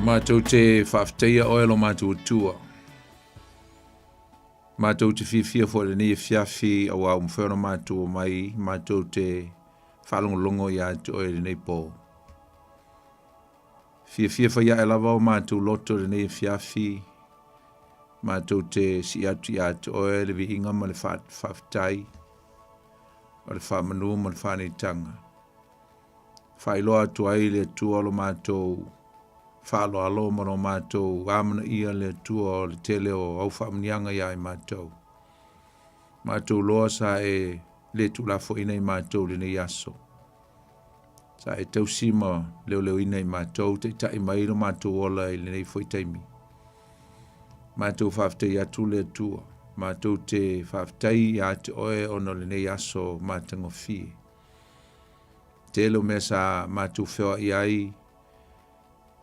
Matou te faafetaia oe lo matou Atua. Matou te fiafia foi i lenei afiafi auā ua mafai ona matou omai matou te faalogologo ia te oe i lenei pō. Fiafia faiae lava o matou loto i lenei afiafi, matou te sii atu ia te oe le viiga ma le faafetai, o le faamanu ma le faaneetaga. Faailoa atu ai le Atua lo matou faaaloalo ma lo matou amanaia le Atua o le tele o au faamanuiaga ia i matou. Matou loa sa e le tuulafoaina i matou i lenei aso. Sa e tausi ma leoleoina i matou, taitai mai lo matou ola i lenei foi taimi. Matou faafetai atu le Atua. Matou te faafetai ia te oe ona o lenei aso matagofie. Tele o mea sa matou feoai ai,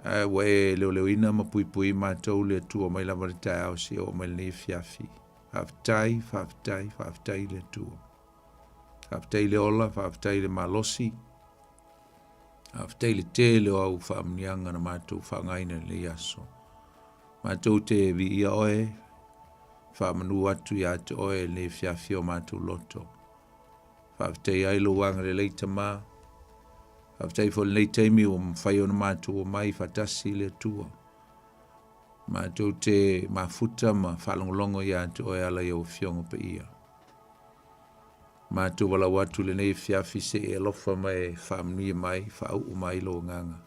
ae ua e leoleoina ma puipui matou le Atua mai lava le taeao seia oo mai lenei afiafi. Faafetai, faafetai, faafetai le Atua. Faafetai le ola, faafetai le malosi, faafetai le tele o au faamanuiaga na matou faaaogaina i lenei aso. Matou te viia oe, faamanu atu ia te oe i lenei afiafi o matou loto. Faafetai ai lou agalelei Tama. Faafetai foi i lenei taimi ua mafai ona matou omai faatasi i le Atua. Matou te mafuta ma faalogologo ia te oe ala i au Afioga Paia. Matou valaau atu i lenei afiafi se i e alofa ma e faamanuia mai, faauu mai lou agaga.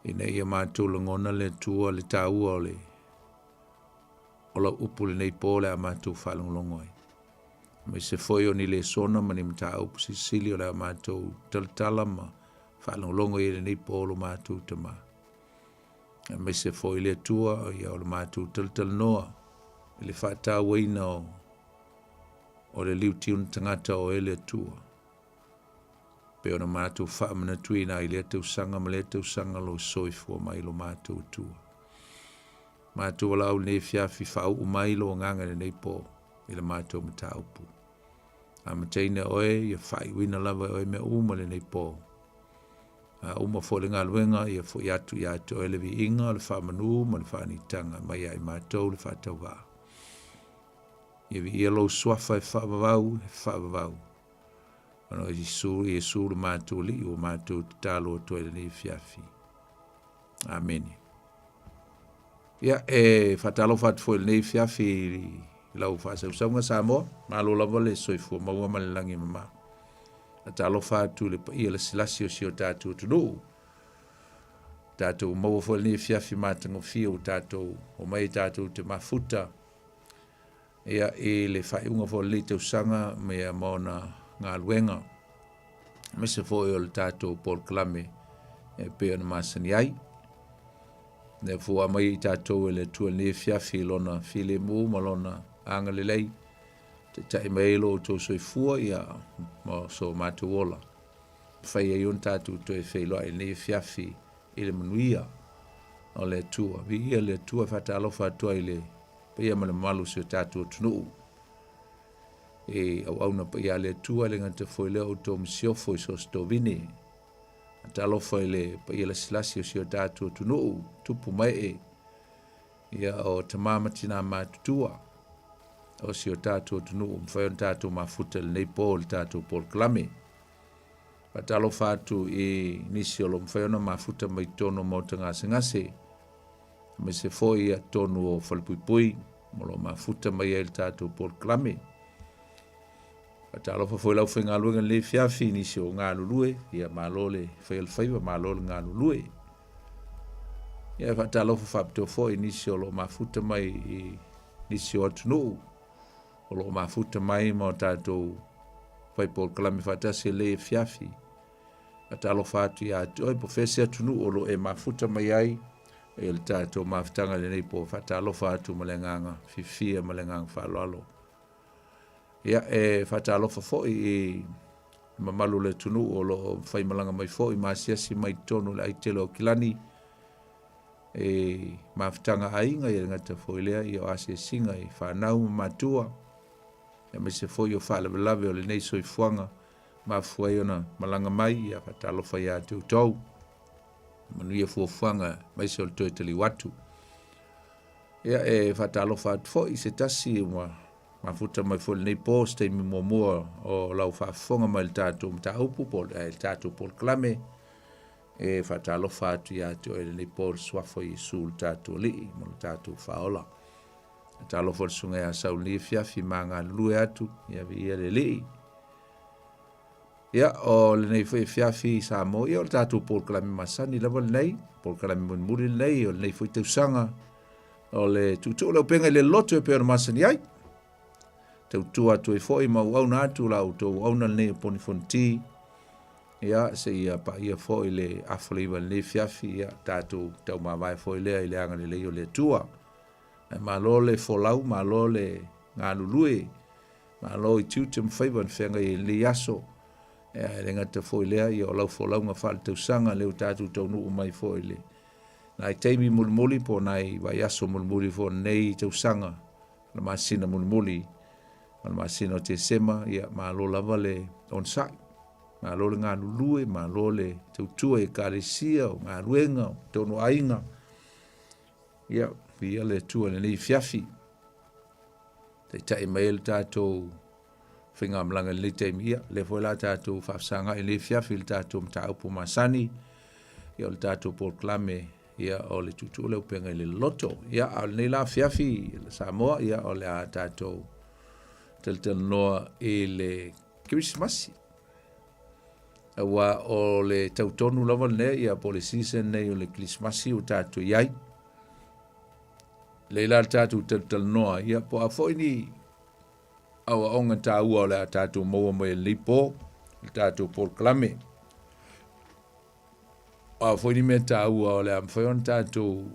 Ina ia matou lagona le Atua le taua o le o lau upu i lenei po o le a matou faalogologo ai. Aemaise foi o ni lesona ma ni mataupu silisili o le a matou talatala ma faalogologo i lenei po lo matou Tama. Aemaise foi le Atua ia o le matou talatalanoa i le faatauaina o, o le liutiu na tagata o e le Atua. Pei ona matou faamanatuina ai lea tausaga ma lea tausaga lo soifua mai lo matou Atua. Matou valaau i lenei afiafi faauu mai lou agaga i lenei po i le matou mataupu. Amataina e oe ia faaiuina lava e oe mea uma i lenei po. A uma foi le galuega ia foi atu ia te oe le viiga, le faamanu ma le faanitaga mai ia i matou le faatauvaa. Ia viia lou suafa e faavavau, e faavavau. Ona o Iesu, Iesu le matou Alii ua matou tatalo atu ai i lenei afiafi. Amene. Ia, e faatalofa atu foi i lenei afiafi i lau faasausauga Samoa. Malo lava le soifua maua ma le lagi e mama. Faatalofa atu i le paia lasilasi o si o tatou atunuu. Tatou maua foi lenei afiafi matagofie ua tatou omai tatou te mafuta ia i le faaiuga foi o lenei tausaga ma ona galuega. Aemaise foi o le tatou polokalame e pei ona masani ai. Lea foi ua aumai i tatou e le Atua i lenei afiafi i lona filemu ma lona agalelei, taitai mai ai lo outou soifua ia ma so matou ola. Fai ai ona tatou toe feiloai i lenei afiafi i le manuia o le Atua. Viia le Atua, e faatalofa atu ai i le paia ma le mamalu o si o tatou atunuu. E auauna paia a le Atua, e le gata foi lea o outou masiofo i so o se tovine. Talofa i le paia lasilasi o si o tatou atunuu, tupu ma ee, ia o tama ma tina matutua o si o tatou atunuu, mafai ona tatou mafuta i lenei po i le tatou polokalame. Faatalofa atu i nisi o lo o mafai ona mafuta mai totonu o maota gasegase, aemaise foi ia totonu o falepuipui o lo o mafuta mai ai le tatou polokalame. Faatalofa foi i le aufaigaluega i lenei afiafi i nisi o galulue, ia malo le fai o le faiva, malo le galulue. Ia faatalofa faapitoa foi i nisi o lo o mafuta mai i nisi o atunuu o lo o mafuta mai ma o tatou fai polokalame faatasi i lenei afiafi. Faatalofa atu ia te oe po o fea se atunuu o lo o e mafuta mai ai i le tatou mafutaga i lenei po. Faatalofa atu ma le agaga fiafia ma le agaga faaaloalo. Ia, e faatalofa foi i le mamalu o le atunuu o lo o faimalaga mai foi ma asiasi mai totonu o le aitele o Aukilani i mafutaga aiga, ia le gata foi lea ia o asiasiga i fanau ma matua, aemaise foi o faalavelave o lenei soifuaga mafua ai ona malaga mai. Ia faatalofa ia te outou. Manuia fuafuaga aemaise o le toe taliu atu. Ia e faatalofa atu foi i se tasi ua mafuta mai foi i lenei po se taimi muamua o lau faafofoga mai i le tatou mataupu po o le tatou polokalame. E faatalofa atu ia te oe i lenei po i le suafa o Iesu le tatou Alii ma le tatou Faaola. Faatalofa i le susuga ia Sau i lenei afiafi ma galulue atu, ia viia le Alii. Ia, o lenei foi afiafi i Samoa, ia o le tatou polokalame masani lava lenei, polokalame mulimuli lenei o lenei foi tausaga, o le tuutuu le upega i le loto e pei ona masani ai. Tautua atu ai foi ma auauna atu la outou auauna lenei o Poni Fonoti. Ia, seia paia foi le afa o le iva i lenei afiafi, ia, tatou taumavae foi lea i le agalelei o le Atua. Ae malo le folau, malo le galulue, malo i tiute ma faiva na feagai ai i lenei aso. Ia, e le gata foi i lea, ia o lau folauga faaletausaga lea ua tatou taunuu mai foi i le nai taimi mulimuli po o nai vaiaso mulimuli foi o lenei tausaga, le masina mulimuli o le masina o Tesema, ia malo lava le onosai, malo le galulue, malo le tautua i ekalesia, o galuega, o totonu o aiga. Ia, viia le Atua i lenei afiafi. Taitai mai ai le tatou faigamalaga i lenei taimi. Ia, lea foi la tatou faafesagai i lenei afiafi i le tatou mataupu masani, ia o le tatou polokalame, ia o le tuutuu le upega i le loto. Ia, a o lenei la afiafi Samoa, ia o le a tatou talatalanoa i le Kerisimasi. Aua o le tau tonu lava lenei, ia po o le season nei o le Kerisimasi ua tatou i ai. Lei la le tatou talatalanoa, ia po a foi ni aoaoga taua o le a tatou maua mai e lenei po, le tatou polokalame. O a foi ni mea taua o le a mafai ona tatou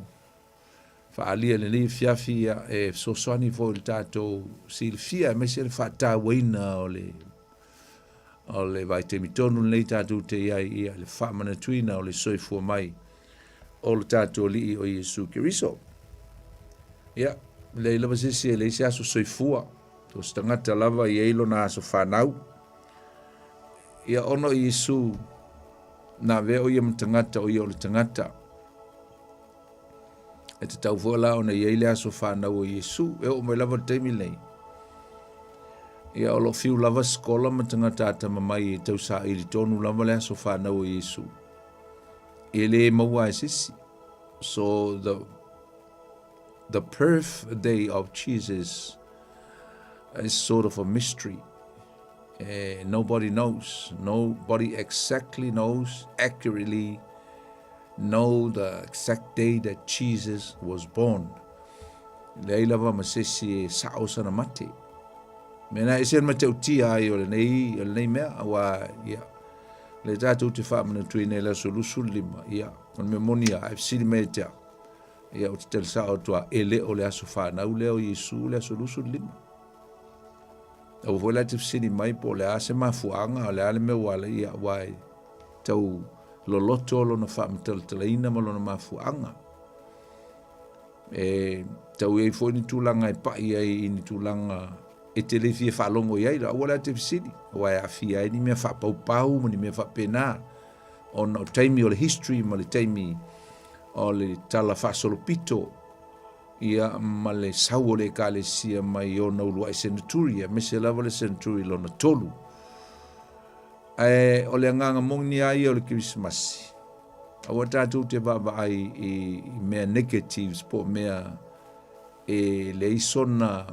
faaalia i lenei afiafi, ia, e fesoasoani foi i le tatou silafia aemaise le faatauaina o le o le vaitaimi tonu lenei tatou te i ai, ia, le faamanatuina o le soifua mai o le tatou Alii o Iesu Keriso. Ia, leai lava se isi e leai se aso soifua, o se tagata lava e i ai lona aso fanau. Ia, ona o Iesu, na avea o ia ma tagata, o ia o le tagata. E tatau foi la ona i ai le aso fanau o Iesu. E oo mai lava le taimi lenei. Ia, o lo o fiu lava sikola ma tagata atamamai e tausaili tonu lava le aso fanau o Iesu. E le maua e se isi. So the the birthday of Jesus is sort of a mystery. Nobody knows. Nobody exactly knows accurately know the exact day that Jesus was born. Leai lava ma se isi e sao sana mate. Mena e se matautia ai o lenei, o lenei mea, aua, ia, le tatou te faamanatuina i le aso 25, ia, o le mea moni a, e fesili mai te au, ia, ou te tali sao atu a, e le o le aso fanau lea o Iesu le aso 25. Aua foi la e te fesili mai po o le a se mafuaaga, o le a le mea ua ala ai, ia, aua e tau loloto lona faamatalatalaina ma lona mafuaaga. E tau i ai foi ni tulaga e pai ai i ni tulaga e te le fia faalogo i ai, aua la e te fesili, aua e aafia ai ni mea faapaupau ma ni mea faapena, ona o taimi o le history ma le taimi o le tala faasolopito, ia ma le sau o le Ekalesia mai ona uluai seneturi, aemaise lava le seneturi lona tolu. Ae o le agaga moni lava ia o le Kerisimasi, aua tatou te vaavaai i mea negatives po o mea e leai sona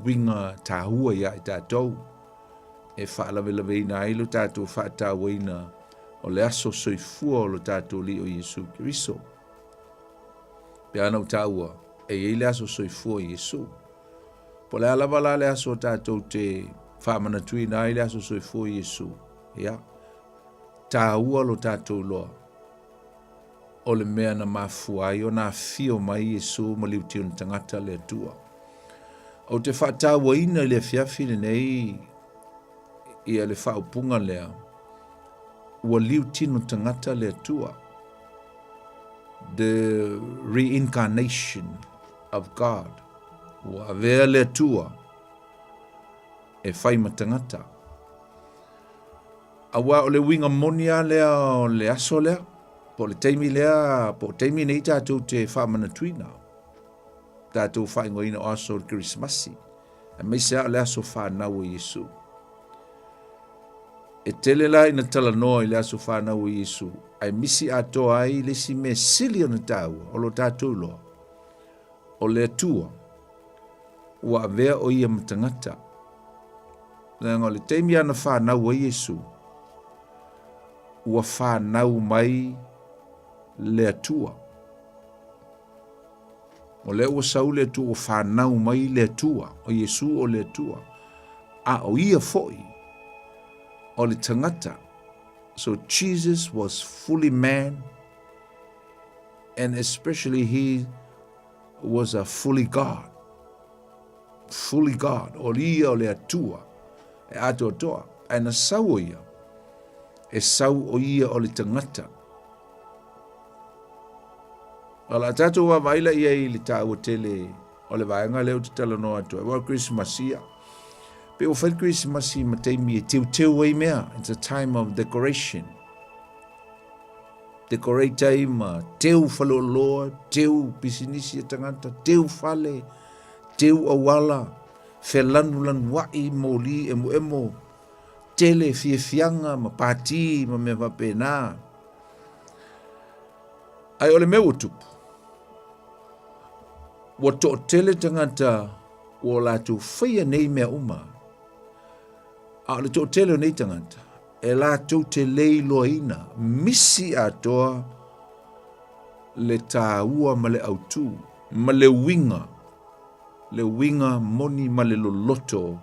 uiga taua ia i tatou, e faalavelaveina ai lo tatou faatauaina o le aso soifua o lo tatou Alii o Iesu Keriso. Pe ana ou taua, e i ai le aso soifua o Iesu. Po o le a lava la le aso tatou te faamanatuina ai le aso soifua o Iesu, ia, taua lo tatou iloa o le mea na mafua ai ona afio mai Iesu ma liutio na tagata le Atua. Ou te faatauaina i le afiafi lenei ia le faaupuga lea, ua liutino tagata le Atua. The reincarnation of God. Ua avea le Atua e fai ma tagata. Aua o le uiga moni lava lea o le aso lea. Po o le taimi lea, po o taimi nei tatou te faamanatuina, tatou faaigoaina o aso o le Kerisimasi, aemaise lava o le aso fanau o Iesu. E tele la ina talanoa i le aso fanau o Iesu, ae misi atoa ai le isi mea sili ona taua o lo tatou iloa, o le Atua ua avea o ia ma tagata. Leaga o le taimi ana fanau ai Iesu, ua fanau mai le Atua. O lea ua sau le Atua, ua fanau mai le Atua, o Iesu o le Atua. A o ia foi o le tagata. So Jesus was fully man and especially he was a fully God. Fully God, o ia o le Atua e atoatoa. Ae na sau o ia, e sau o ia o le tagata. O le a tatou vaavaai la i ai i le taua tele o le vaega lea ou te talanoa atu ai. Aua o le Kerisimasi ia, pei ua fai le Kerisimasi ma taimi e teuteu ai mea. It's a time of decoration. Decorate ai ma teu faleoloa, teu pisinisi a tagata, teu fale, teu auala, felanulanuai moli emoemo, tele fiafiaga ma pati ma mea faapena. Ae o le mea ua tupu, ua toatele tagata ua latou faia nei mea uma, a o le toatele o nei tagata, e latou te le iloaina misi atoa le taua ma le autū, ma le uiga, le uiga moni ma le loloto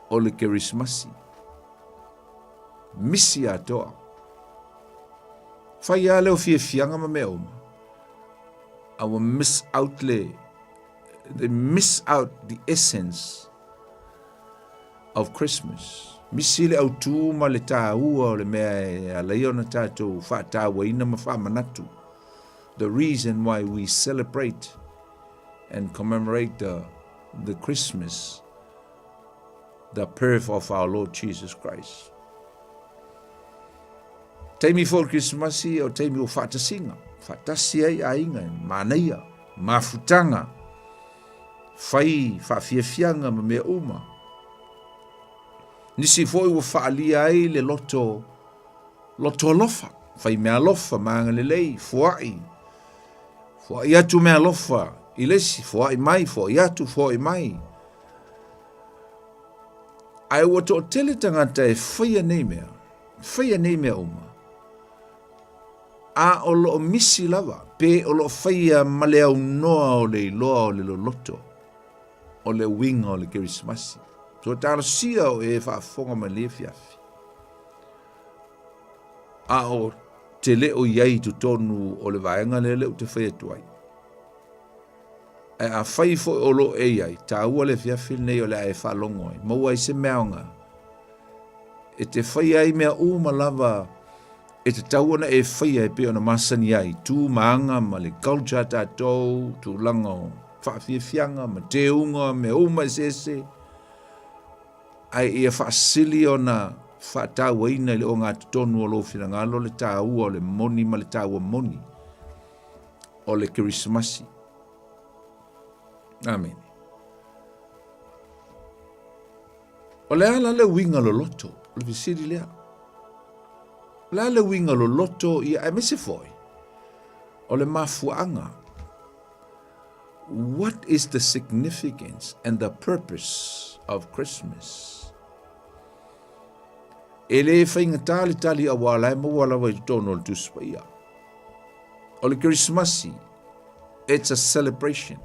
o le Kerisimasi. Misi atoa. Fai lava lea o fiafiaga ma mea uma, a ua miss out le, they miss out the essence of Christmas. Misi le autū ma le tāua o le mea e ala ai ona tatou faatauaina ma faamanatu. The reason why we celebrate and commemorate the, the Christmas, the birth of our Lord Jesus Christ. Taimi foi o le Kerisimasi o taimi o faatasiga, faatasi ai aiga e manaia, mafutaga, fai faafiafiaga ma mea uma. Nisi foi ua faalia ai le loto, loto alofa, fai mea alofa, ma agalelei, foai, foai atu mea alofa i le isi, foai mai, foai atu, foai mai. Ae ua toatele tagata e faia nei mea, faia nei mea uma, a o lo o misi lava, pe o lo o faia ma le aunoa o le iloa o le loloto, o le uiga o le Kerisimasi. So talosia o e faafofoga mai lenei afiafi. A o te le o i ai i totonu o le vaega lea lea ou te fai atu ai. Ae afai foi o lo o e i ai, taua le afiafi lenei o le a e faalogo ai, maua ai se mea aoga e te faia ai mea uma lava e tatau ona e faia e pei ona masani ai, tu ma aga ma le culture a tatou, tulaga o faafiafiaga ma teuga, mea uma eseese, ae ia faasili ona faatauaina i le ogatotonu o lou finagalo le taua o le moni ma le taua moni o le Kerisimasi. Amene. O le a la le uiga loloto, o le fesili lea. O le a le uiga loloto ia aemaise foi o le mafuaaga. What is the significance and the purpose of Christmas? E le faigata le tali aua la e maua lava i totonu o le Tusi Paia. O le Kerisimasi, it's a celebration.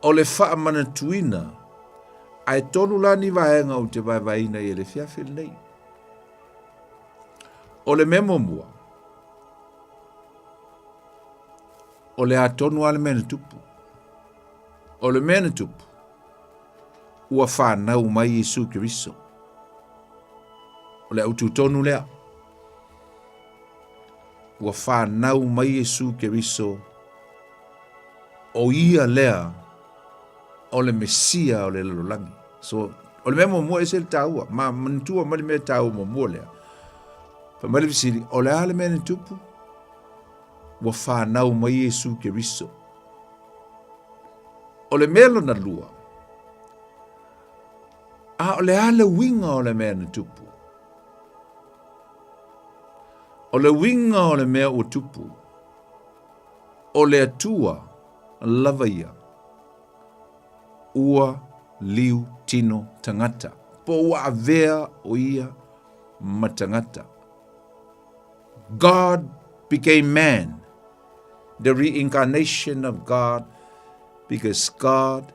O le faamanatuina, ae tolu la ni vaega ou te vaevaeina i le afiafi lenei. O le mea muamua, o le a tonu lava le mea na tupu. O le mea na tupu, ua fanau mai Iesu Keriso. O le autu tonu lea. Ua fanau mai Iesu Keriso, o ia lea o le Mesia o le lalolagi. So, o le mea muamua e ese le taua, ma manatua mai le mea taua muamua lea. Fai mai le fesili, o le a le mea na tupu? Ua fanau mai Iesu Keriso. O le mea lona lua, a o le a le uiga o le mea na tupu? O le uiga o le mea ua tupu, o le Atua lava ia, ua liu tino tagata, po ua avea o ia ma tagata. God became man, the reincarnation of God, because God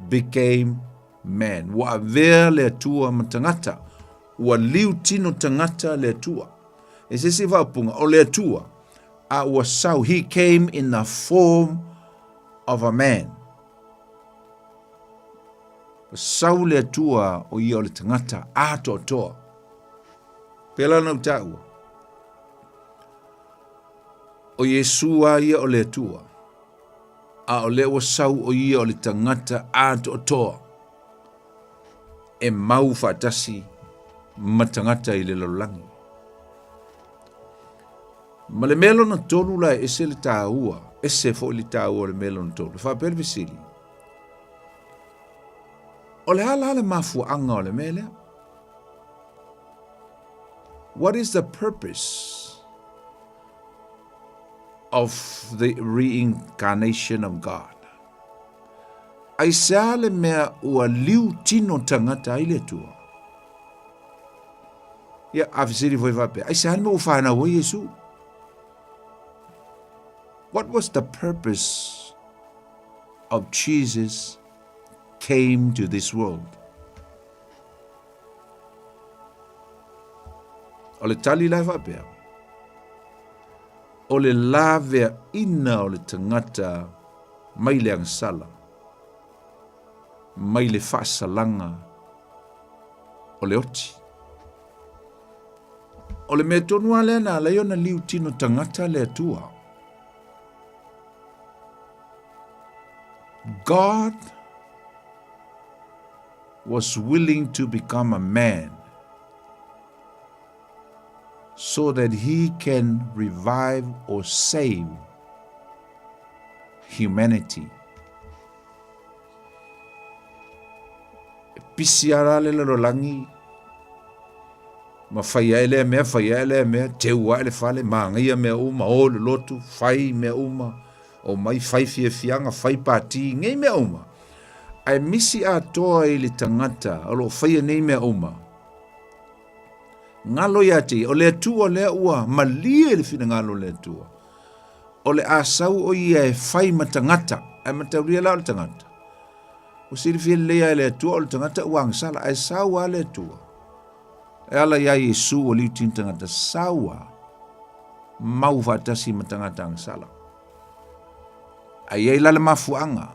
became man. Ua avea le Atua ma tagata, ua liu tino tagata le Atua. E se isi faaupuga, o le Atua, a ua sau, he came in the form of a man. Ua sau le Atua o ia o le tagata atoatoa. Pēlā na ou taua. O Iesu a ia o le Atua, a o lea ua sau o ia o le tagata atoatoa e mau faatasi ma tagata i le lalolagi. Ma le mea lona tolu la e ese le taua, ese foi le taua o le mea lona tolu. E faapea le fesili, o le a la le mafuaaga o le mea lea? What is the purpose of the reincarnation of God? Aisea le mea ua liu tino tagata ai le Atua? Ia, a fesili foi faapea, aisea le mea ua fanau ai Iesu? What was the purpose of Jesus came to this world? O le tali la e faapea, o le laveaina o le tagata mai le agasala, mai le faasalaga o le oti. O le mea tonu lava lea na ala ai ona liu tino tagata le Atua. God was willing to become a man so that he can revive or save humanity. E pisi ara le lalolagi ma fai ae lea mea, fai ae lea mea, teu ae le fale, māgaia mea uma, o le lotu, fai mea uma, o mai fai fiafiaga, fai pati, nei mea uma. Ae misi atoa i le tagata o lo o faia nei mea uma. Galo ia te ia, o le Atua lea ua malie le finagalo o le Atua. O le a sau o ia e fai ma tagata, ae mataulia la o le tagata. Ua silafia lelei lava e le Atua o le tagata ua agasala, ae sau lava le Atua. E ala iā Iesu ua liu tino tagata, sau lava, mau faatasi ma tagata agasala. Ae i ai la le mafuaaga,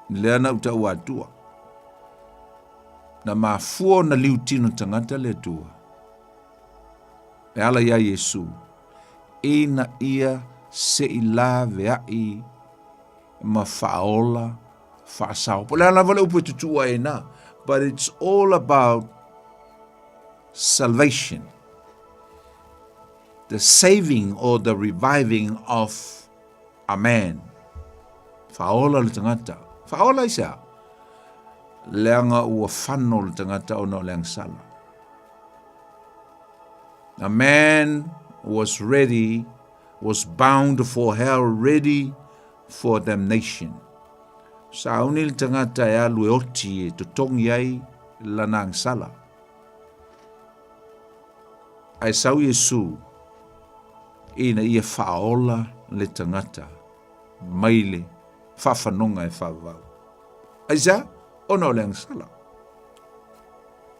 lea na ou taua atua. Na mafua ona liu tino tagata le Atua. E ala iā Iesu, ina ia se i laveai ma faaola faasao. Po o le a lava le upu e tutuu ai na, but it's all about salvation. The saving or the reviving of a man. Faaola le tagata. Faaola aisea? Leaga ua fano le tagata ona o le agasala. A man was ready, was bound for hell, ready for damnation. Sauni le tagata e alu e oti e totogi ai lana agasala. Ae sau Iesu ina ia faaola le tagata mai le faafanoga e faavavau. Aisea? Ona o le agasala.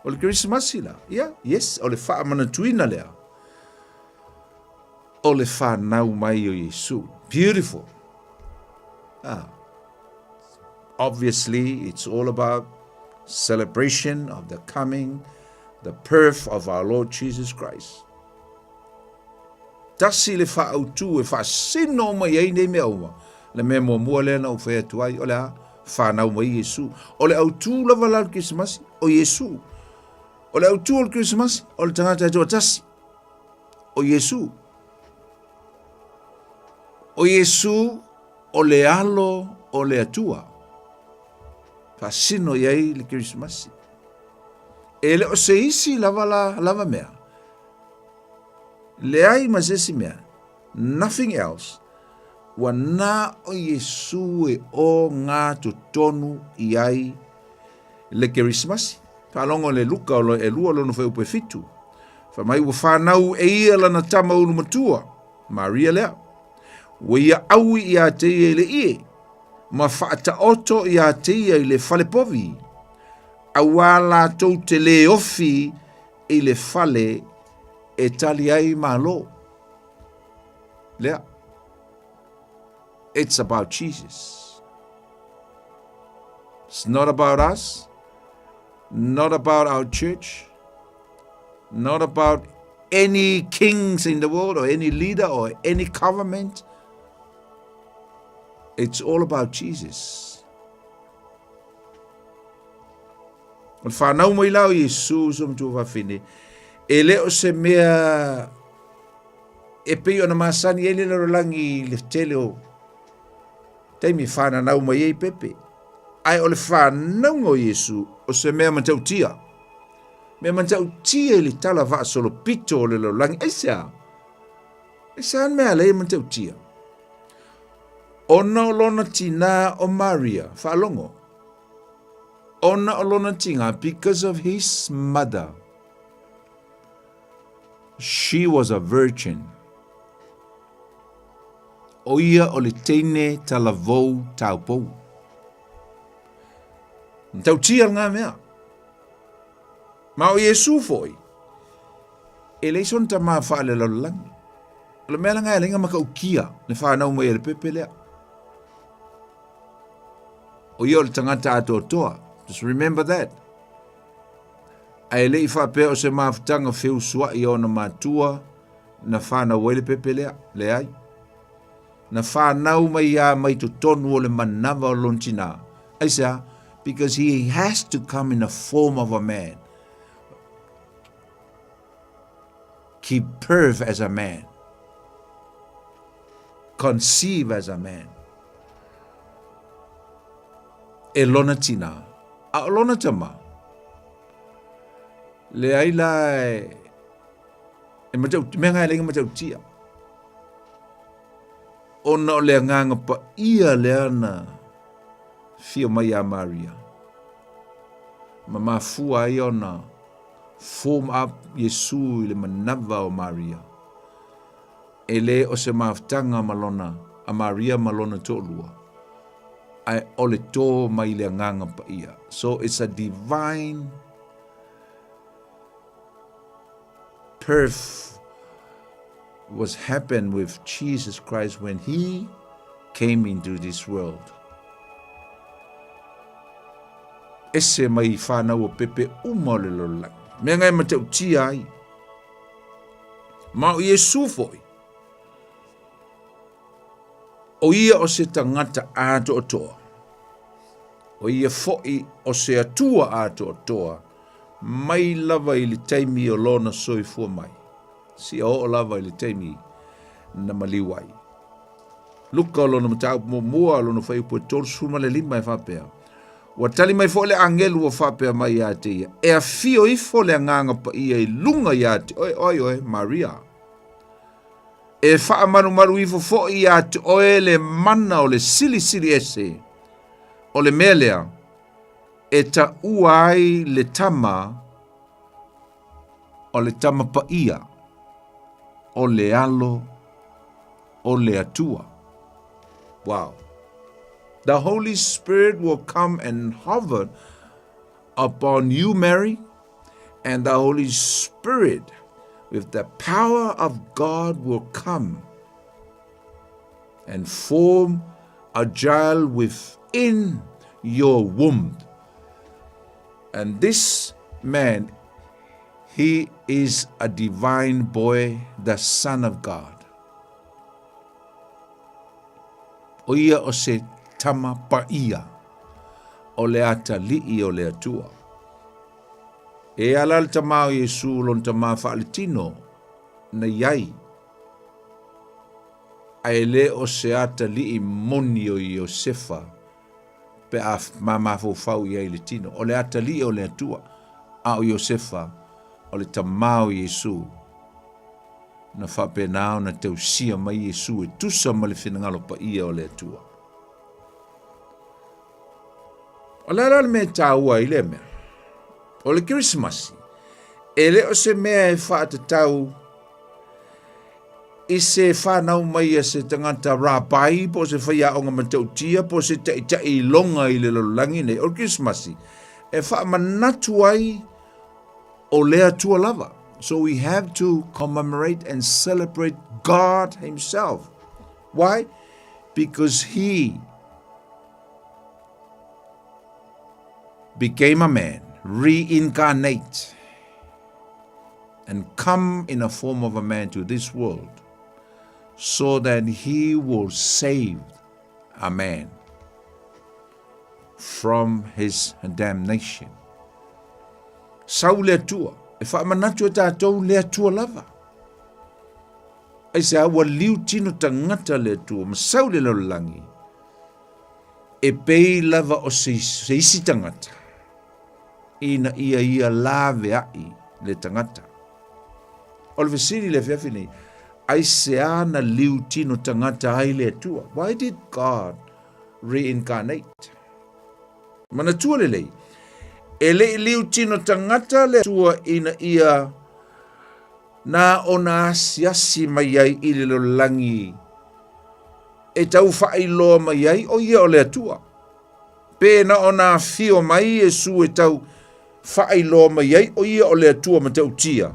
O le Kerisimasi la, ia, yes, o le faamanatuina lea o le fanau mai o Iesu. Beautiful. Ah. Obviously, it's all about celebration of the coming, the birth of our Lord Jesus Christ. Tasi le faaautu e faasino mai ai nei mea uma. Le mea muamua lea na ou fai atu ai, o le a fanau mai Iesu. O le autu lava la o le Kerisimasi, o Iesu. O le autu o le Kerisimasi, o le tagata e toatasi. o Iesu. O Iesu o le alo o le Atua. Faasino i ai le Kerisimasi. E le o se isi lava la, lava mea. Leai ma se isi mea. Nothing else. Ua na o Iesu e o ngā totonu i ai le Kerisimasi. Faalogo le Luka o e lua lona fuaiupu e fitu. Fai mai ua fanau e ia lana tama ulu matua, Maria lea. Ua ia aui ia te ia i le ie, ma faataoto ia te ia i le fale povi, auā latou te lē ofi i le fale e tali ai malo. Lea. It's about Jesus. It's not about us, not about our church, not about any kings in the world or any leader or any government. It's all about Jesus. O le whanau mai la o Iesu so matua whawhine, e le o se mea e pei ona masani ai le lalolagi i le tele o taimi e whananau mai ai pepe. Ae o le whanauga o Iesu o se mea matautia. Mea matautia i le tala faasolopito o le lalolagi. Aisea? Aisea le mea alai e matautia? Ona o lona tinā o Maria, faalogo. Ona o lona tinā, because of his mother. She was a virgin. O ia o le teine talavou taupou. Matautia ngā mea. Ma o Iesu foi, e leai sona tamā faalelalolagi. O le mea langa e lenga matautia le whanau mai e le pepe lea. O ia o le tangata atoatoa. Just remember that. Ae le i faapea o se mafutaga feusua'i a ona matua na fanau ai le pepe lea, leai. Na fanau mai ia mai totonu o le manava o lona tinā. Aisea? Because he has to come in the form of a man. Keep birth as a man. Conceive as a man. E lona tinā. A o lona tama, leai la e, e matau, mea ngai lenga matautia. Ona o le agaga paia lea na fia mai iā Maria. Ma mafua ai ona form up Iesu i le manava o Maria. E le o se mafutaga ma lona, a Maria ma lona toalua, ae o le tō mai le Agaga Paia. So it's a divine birth was happened with Jesus Christ when he came into this world. Ese mai i whanau o pepe uma o le lalolagi. Mea ngai matautia ai. Ma o Iesu foi, o ia o se tagata atoatoa. O ia foi o se Atua atoatoa, mai lava i le taimi o lona soifua mai, seia oo lava i le taimi na maliu ai. Luka o lona mataupu muamua, lona fuaiupu e 35 e faapea, Ua tali mai foi le agelu ua faapea mai ia te ia, E afio ifo le Agaga Paia i luga ia te oe, o ai oe, Maria. E faamalumalu ifo foi ia te oe le mana o le Silisili Ese, o le mea lea e taua ai le tama o le Tama Paia, o le Alo o le Atua. Wow. The Holy Spirit will come and hover upon you, Mary, and the Holy Spirit, with the power of God, will come and form a child within your womb. And this man, he is a divine boy, the Son of God. O ia o se tama paia o le atalii o le Atua. E ala le tama o Iesu lona tama faaletino. na i ai, ae le o se atalii moni o Iosefa pe a mafaufau i ai i le tino. O le atalii o le Atua, a o Iosefa o le tamā o Iesu. Na faapena ona tausia mai Iesu e tusa ma le finagalo paia o le Atua. O le a la le mea e taua ai lea mea? O le Kerisimasi, e le o se mea e faatatau i se fanau mai a se tagata rabai po o se faiaoga matautia po o se taitai iloga i le lalolagi nei. O le Kerisimasi, e faamanatu ai o le Atua lava. So we have to commemorate and celebrate God himself. Why? Because he became a man, reincarnate, and come in a form of a man to this world so that he will save a man from his damnation. Sau le Atua, e faamanatu e tatou le Atua lava. Aisea ua liu tino tagata le Atua ma sau le lalolagi, e pei lava o se, se isi tagata, ina ia ia laveai le tagata. O le fesili le afiafi nei, aisea na liu tino tagata ai le Atua? Why did God reincarnate? Manatua lelei, e le i liu tino tagata le Atua ina ia na ona asiasi mai ai i le lalolagi e tau faailoa mai ai o ia o le Atua. Pe na ona afio mai Iesu e tau faailoa mai ai o ia o le Atua matautia,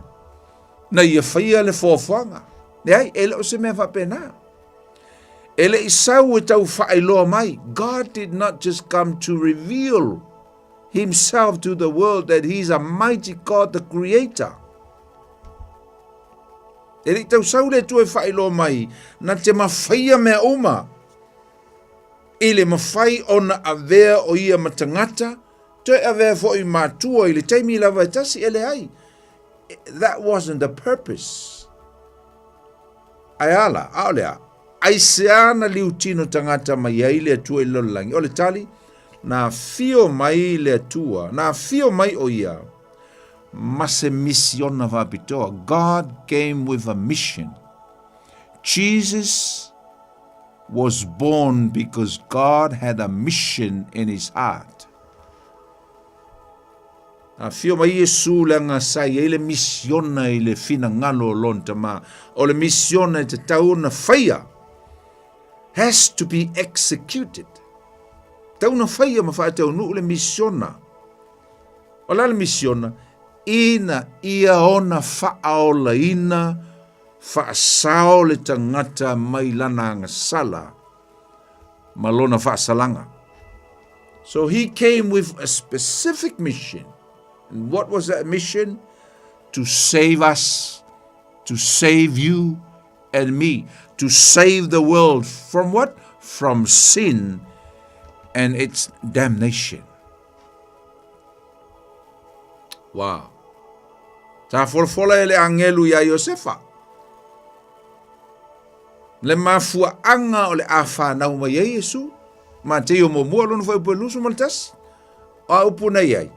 na ia faia le foafoaga. Leai, e le o se mea faapena. E le i sau e tau faailoa mai. God did not just come to reveal himself to the world that he is a mighty God, the creator. E le i tau sau le Atua e faailoa mai, na te mawhaia mea uma. I le mawhai ona avea o ia ma tagata, toe avea foi matua i le taimi lava e tasi e leai. That wasn't the purpose. Ae a la, ʻaʻole a. Aisea na liutino tagata mai ai le Atua i le lalolagi? O le tali, na afio mai le Atua, na afio mai ʻo ia ma se misiona faapitoa. God came with a mission. Jesus was born because God had a mission in his heart. Afio mai Iesu leaga sa i ai le misiona i le finagalo o lona Tama. O le misiona e tatau ona faia, has to be executed. Tatau ona faia ma faataunuu le misiona. O le a le misiona? Ina ia ona faaolaina faasao le tagata mai lana agasala ma lona faasalaga. So he came with a specific mission. And what was that mission? To save us, to save you and me, to save the world from what? From sin and its damnation. Wow. Sa folafola e le agelu iā Iosefa le mafuaaga o le a fanau mai ai Iesu. Mateio muamua lona fuaiupu e 21. O a upu na i ai?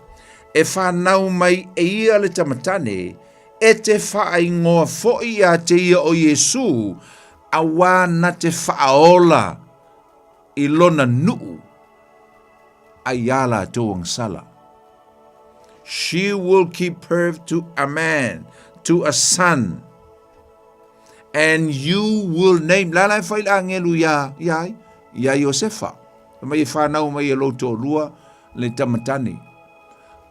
E fanau mai e ia le tamatane, e te faaingoa foi iā te ia o Iesu, auā na te faaola i lona nuu ai iā latou agasala. She will give birth to a man, to a son, and you will name, la la e fai le agelu iā, iā ai? Iā Iosefa. Fai mai e whanau mai e lou toalua le tamatane.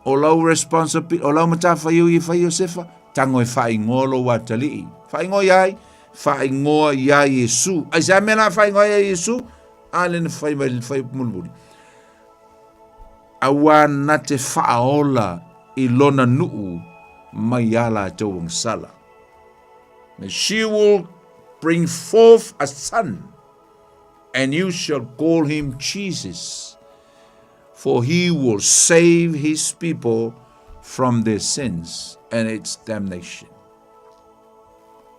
O lau responsibility, o lau matawhaiu i whai Iosefa, tango e whaingoa lou atalii. Whaingoa iā ai? Whaingoa iā Iesu. Ai se a mea la whaingoa iā Iesu? A le na whai mai le whai mulimuli. Auā na te whaaola i lona nuu mai iā latou agasala. And she will bring forth a son, and you shall call him Jesus, for he will save his people from their sins and its damnation.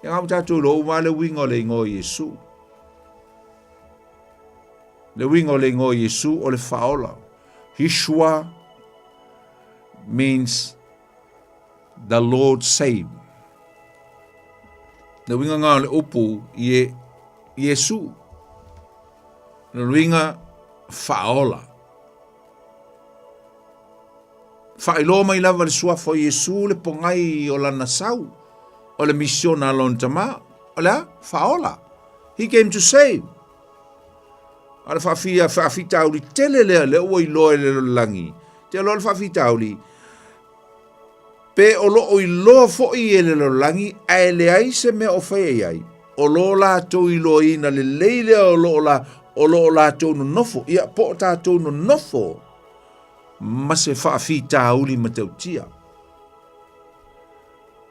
Ia ngau tatou iloa uma le uiga o le igoa o Iesu. Le uiga o le igoa o Iesu o le faaola. Yeshua means the Lord save. Le uiga ngā o le upu ie, Iesu. Le uiga faaola. Faailoa mai lava le suafa o Iesu le pogai o lana sau, o le misiona a lona Tama, o le a? Faaola. He came to save. A le faafia, faafitauli tele lea, lea ua iloa e le lalolagi. Te aloa le faafitauli, pe o lo o iloa foi e le lalolagi, ae leai se mea o faia i ai, o lo latou iloaina lelei lea o lo o la, o lo o latou nonofo, ia po o tatou nonofo ma se faafitauli matautia.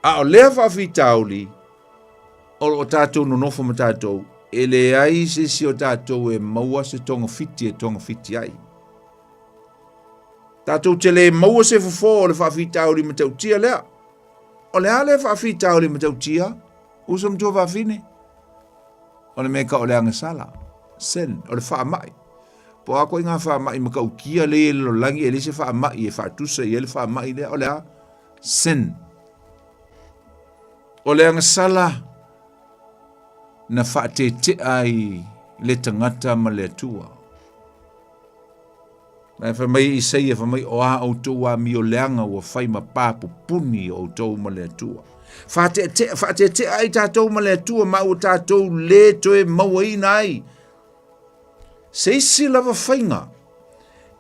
A o lea faafitauli, o lo o tatou nonofo ma tatou, e leai se isi o tatou e maua se togafiti e togafiti ai. Tatou te le maua se fofo o le faafitauli matautia lea. O le a lea faafitauli matautia? Uso matua fafine. O le mea ka o le agasala. Sin, o le faamai. Po a koe ngā faamai matautia le i le lalolagi e le se faamai e faatusa i ai le faamai lea. O le a? Sin. O le agasala na faatetea ai le tagata ma le Atua. Na e fai mai Isaia, fai mai, o a outou amioleaga ua fai ma pa pupuni o outou ma le Atua. Faatetea, faatetea ai tatou ma le Atua ma ua tatou le toe mauaina ai. Se isi lava faiga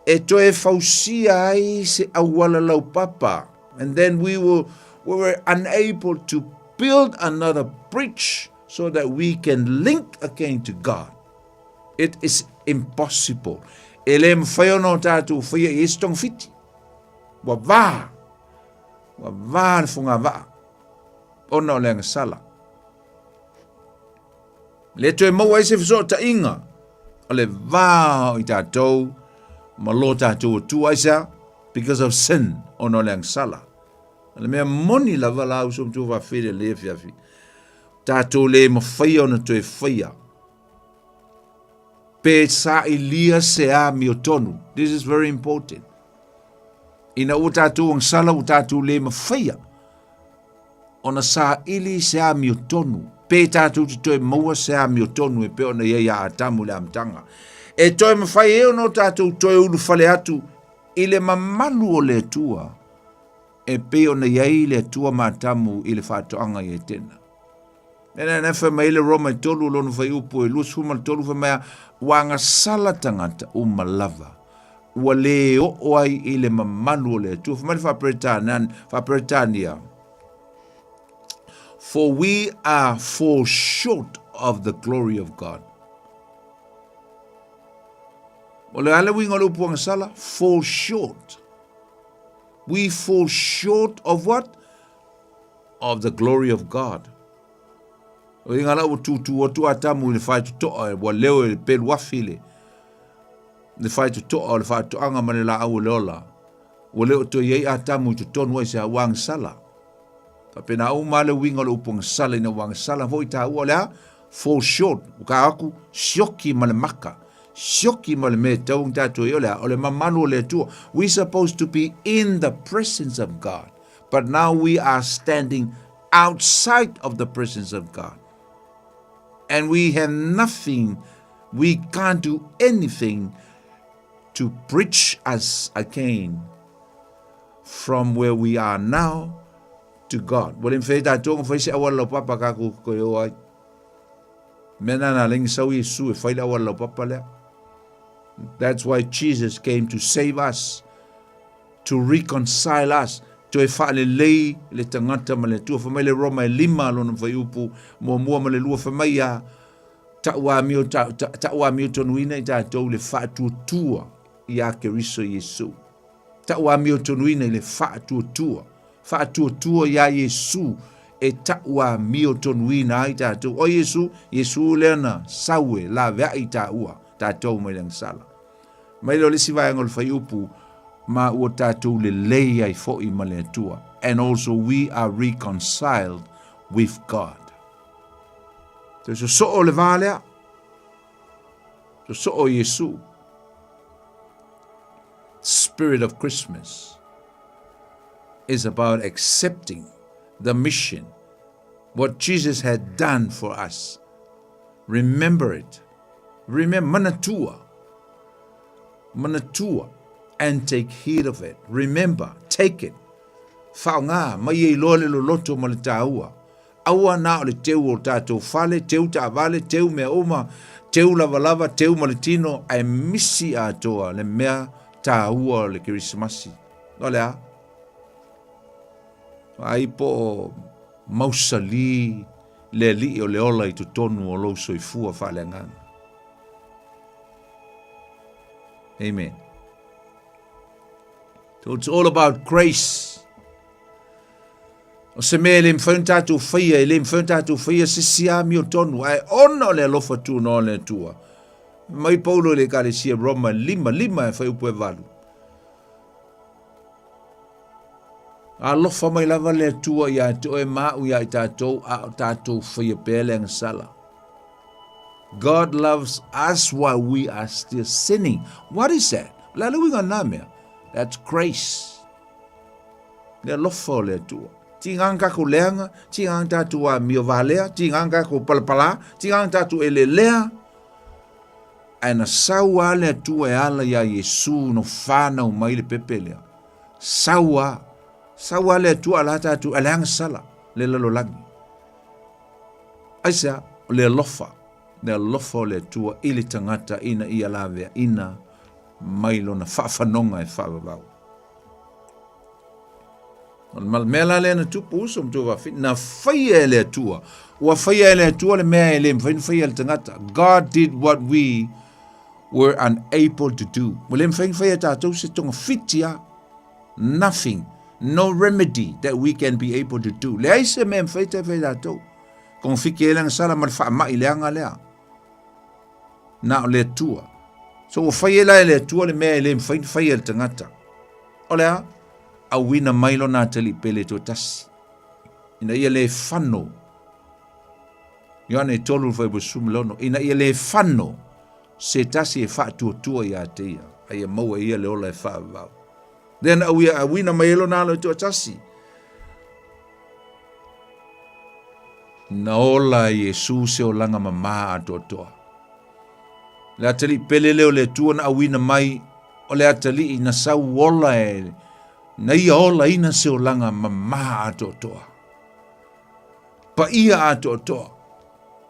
e toe fausia ai se auala laupapa. And then we were, we were unable to build another bridge so that we can link again to God. It is impossible. E le mawhai ona o tātou whaia i esi tongawhiti. Ua vā. Ua vā le whonga vaa. Ona o le agasala. Le toe maua ai se fesootaiga o le va o i tatou ma lo tatou Atua. Aisea? Because of sin, ona o le agasala. O le mea moni lava la uso matua faafetai le afiafi. Tatou le mafaia ona toe faia. Pe sailia se amiotonu. This is very important. Ina ua tatou agasala ua tatou le mafaia ona saili se amiotonu, pe tatou te toe maua se amiotonu e pei ona i ai ia Atamu i le amataga. E toe mafai ai ona o tatou toe ulufale atu i le mamalu o le Atua, e pei ona i ai le Atua ma Atamu i le faatoaga i Etena. Mea na fai mai le Roma e tolu lona fuaiupu e 23 fai mai, ua agasala tagata uma lava ua le oo ai i le mamalu o le Atua. Fai mai le Faa-Peretania, For we are fall short of the glory of God. O le a le uiga o le upu agasala? Fall short. We fall short of what? Of the glory of God. O inga la ua tūtū atu Atamu i le whaitotoa, ua leo e le pelu afi le, le whaitotoa o le whaatoanga ma le laau o le ola. Ua le o toe i ai Atamu i totonu ai se ua agasala. Faapena uma le uiga o le upu agasala ina ua agasala foi taua o le a? Fall short. Ua ka aku, sioki ma le maka. Sioki ma le mea e tatau ona tatou i ai o le a? O le mamalu o le Atua. We supposed to be in the presence of God. But now we are standing outside of the presence of God. And we have nothing, we can't do anything to bridge us again from where we are now to God. Ua le mawhai tatou ona fai se auala laupapa ka ku koe o ai. Mea nā nā lengi sau Iesu e fai le auala laupapa lea. That's why Jesus came to save us, to reconcile us, toe faalelei le tagata ma le Atua. Fai mai le Roma e lima lona fuaiupu muamua ma le lua, fai mai ia, Ta'u amio tonuina i tatou le faatuatua iā Keriso Iesu. Ta'u amio tonuina i le faatuatua. Faatuatua iā Iesu e ta'u amio tonuina ai tatou. O Iesu, Iesu lea na sau e laveai i tāua, tatou mai le agasala. Mai lea o le isi vaega o le fuaiupu, ma ua tatou lelei ai foi ma le Atua. And also we are reconciled with God. Toe sosoo le va lea. Sosoo Iesu. Spirit of Christmas is about accepting the mission, what Jesus had done for us. Remember it. Remember, manatua. Manatua and take heed of it. Remember, take it. Faoga, mai e iloa le loloto ma le taua. Aua na o le teu o tatou fale, teu taavale, teu mea uma, teu lavalava, teu ma le tino, ae misi atoa le mea taua o le Kerisimasi. O le a? Ai po o mausali le alii o le ola i totonu o lou soifua faaleagaga. Amen. So it's all about grace. O se mea e le mafai ona tatou faia, e le mafai ona tatou faia se isi amiotonu, ae ona o le alofa tunoa o le Atua. Mai Paulo i le Ekalesia Roma 5, 5 e fuaiupu e 8. Alofa mai lava le Atua ia te oe ma au ia i tatou, a o tatou faia pea le agasala. God loves us while we are still sinning. What is that? O le a le uiga o lena mea? That's grace. Le alofa o le Atua. Tiga na tatou leaga, tiga na tatou amio valea, tiga na tatou palapala, tiga na tatou elelea. Ae na sau lava le Atua e ala iā Iesu na fanau mai le pepe lea. Sau lava. Sau lava le Atua a la tatou, a leaga sala le lalolagi. Aisea? O le alofa, le alofa o le Atua i le tagata ina ia laveaina mai lona faafanoga e faavavau. O le mea la lea na tupu uso ma tuafafine, na faia e le Atua. Ua faia e le Atua le mea e le mafai ona faia e le tagata. God did what we were unable to do. Ua le mafai ona faia e tatou se togafiti a. Nothing. No remedy that we can be able to do. Leai se mea e mafai ta faia e tatou. Togafiti ai le agasala ma le faamai leaga lea. Na o le Atua. So ua fai e la e le Atua le mea e le mafai ona faia e le tagata. O le a? Auina mai lona atalii pele toatasi, ina ia le fano. Ioane e 3 fuaiupu 16, ina ia le fano se tasi e faatuatua ia te ia, a ia maua e ia le ola e faavavau. Lea na auia auina mai ai lona alo e toatasi. Na ola e Iesu se olaga mamā atoatoa. Le atalii pele lea o le Atua na auina mai, o le atalii na sau ola e, na ia olaina se olaga mamā atoatoa. Paia atoatoa.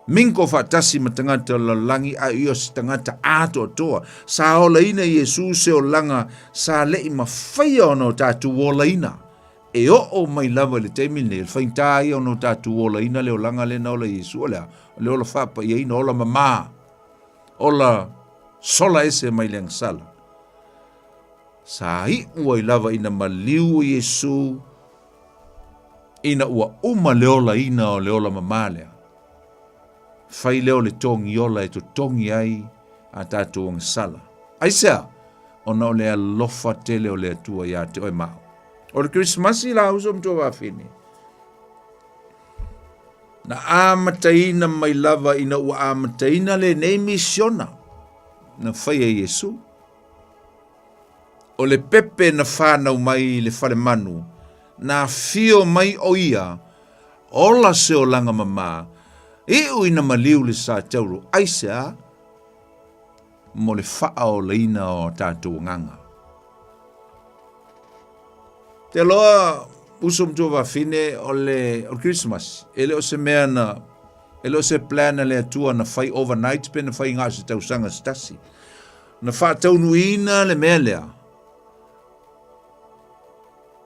Mingo faatasi ma tagata o le lalolagi a ia o se tagata atoatoa. Sa olaina Iesu se olaga sa leʻi mafaia ona o tatou olaina. E oo mai lava i le taimi lenei, o le faigata ia ona o tatou olaina le olaga lea na ola Iesu, o le a? O le ola faapaiaina, ola mamā, ola sola ese mai le agasala. Sa iʻu ai lava ina maliu o Iesu ina ua uma le olaina o le ola mamā lea. Fai lea o le togi ola e totogi ai a tatou agasala. Aisea? Ona o le alofa tele o le Atua iā te oe ma au. O le Kerisimasi la uso ma tuafafine, na amataina mai lava ina ua amataina lenei misiona na faia e Iesu. O le pepe na fanau mai i le falemanu, na afio mai o ia, ola se olaga mamā, iu ina maliu le sa tauro, aisea? Mo le faaolaina o tatou agaga. Te loa uso ma tuafafine o le o le Christmas e le o se mea na e le o se plan a le Atua na fai overnight pe na fai na o se tausaga se tasi. Na faataunuuina le mea lea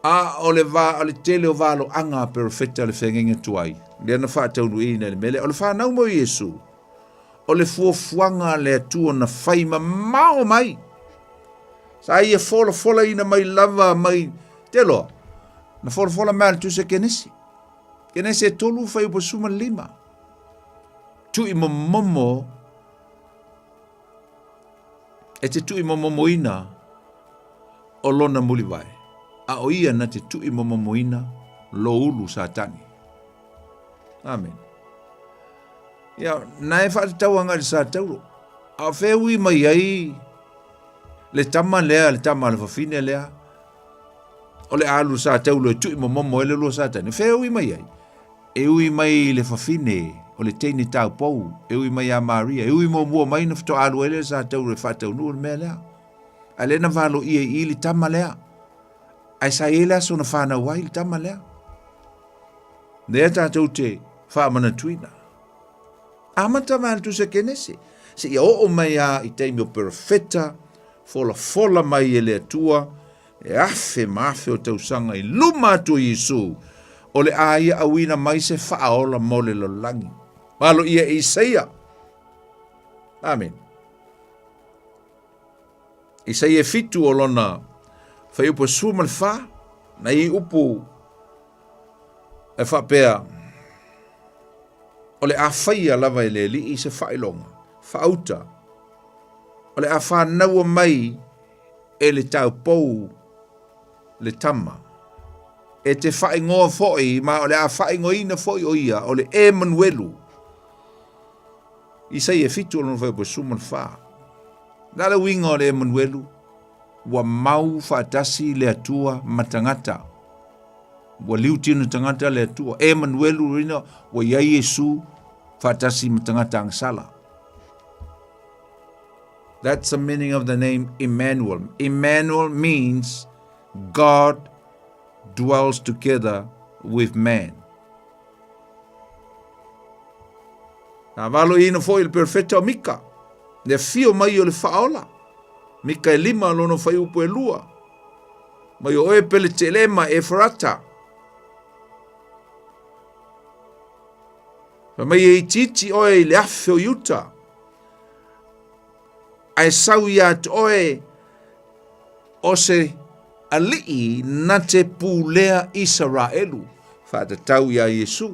a o le va o le tele o valoaga a perofeta o le feagaiga tuai lea na faataunuuina le mea lea o le fanau mai o Iesu o le fuafuaga a le Atua na fai mamao mai. Sa ia folafolaina mai lava mai te loa. Na folafola mai a le Tusi a Kenesi. Kenesi e 3 fuaiupu 15. Tui momomo e te tui momomoina o lona mulivae, a o ia na te tui momomoina lo ulu Satani. Amen. Ia, na e faatatau agai i le sa taulo. A o fea ui mai ai le tama lea, le tama a le fafine lea, o le alu sa taulo e tui momomo ai le lua Satani. Fea ui mai ai? E ui mai i le fafine o le teine taupou, e ui mai ia Maria, e ui muamua mai na faatoa alu ai lea sa taulo e faataunuu le mea lea. A lea na valoia i i le tama lea. Ae sa i ai le aso na fanau ai le tama lea. Lea tatou te faamanatuina. Amata mai le tusi a Kenese, seia oo mai lava i taimi o perofeta, folafola mai e le Atua, e afe ma afe o tausaga i luma atu o Iesu, o le a ia auina mai se faaola mo le lalolagi. Malo ia e Isaia. Amen. Isaia e 7 o lona fuaiupu e 14, na i upu e faapea, o le a faia lava e le Alii se faailoga faauta, o le a fanaua mai e le taupou le tama, e te faaigoa foi, ma o le a faaigoaina foi o ia, o le Emanuelu. Isaia 7 o lona fuaiupu e 14. O le a le uiga o le Emanuelu? Ua mau faatasi le Atua ma tagata. Ua liu tino tagata le Atua. Emanuelu rina ua iai Iesu faatasi ma tagata agasala. That's the meaning of the name Emmanuel. Emmanuel means God dwells together with man. Na valo ina foi le perfeta o Mika, le afio mai o le faaola. Mika e 5 lona fuaiupu e 2. Mai o oe Peletelema Efarata. Fai mai e itiiti oe i le afe o Iuta, ae sau ia te oe o se alii na te pulea Isaraelu, faatatau iā Iesu.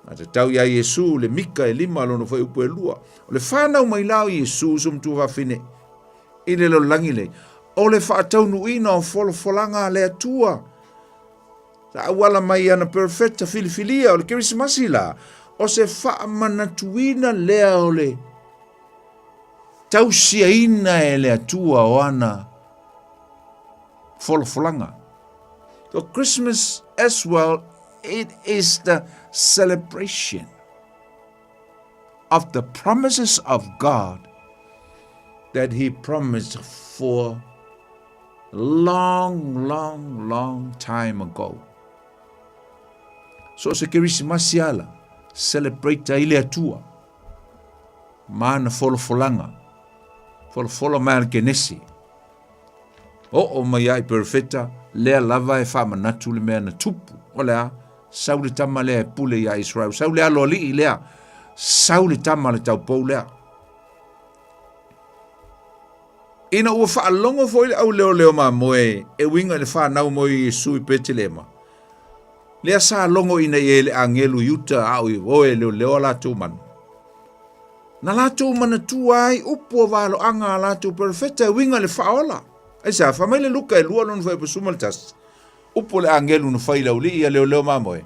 Faatatau iā Iesu le Mika e 5 lona fuaiupu e 2. O le fanau mai la o Iesu uso ma tuafafine i le lalolagi nei, o le faataunuuina o folafolaga a le Atua. Sa auala mai ana perofeta filifilia o le Kerisimasi la, o se faamanatuina lea o le tausiaina e le Atua o ana folafolaga. So Christmas as well, it is the celebration of the promises of God that he promised for long, long, long time ago. So se Kerisimasi ala, celebrate ai le Atua ma ana folafolaga, folafola mai a le Kenese. Oo mai ai perofeta, lea lava e faamanatu le mea na tupu. O le a? Sau le tama lea e pule iā Israel. Sau le alo alii lea. Sau le tama le taupou lea. Ina ua faalogo foi le auleoleo mamoe e uiga i le fanau mai o Iesu i Petelema, lea sa logoina i ai le agelu i uta a o i o e leoleo a latou manu. Na latou manatua ai upu o valoaga a latou perofeta e uiga i le faaola. Aisea, fai mai le Luka e 2 lona fuaiupu 11, upu o le agelu na fai i le aualii ia leoleo mamoe,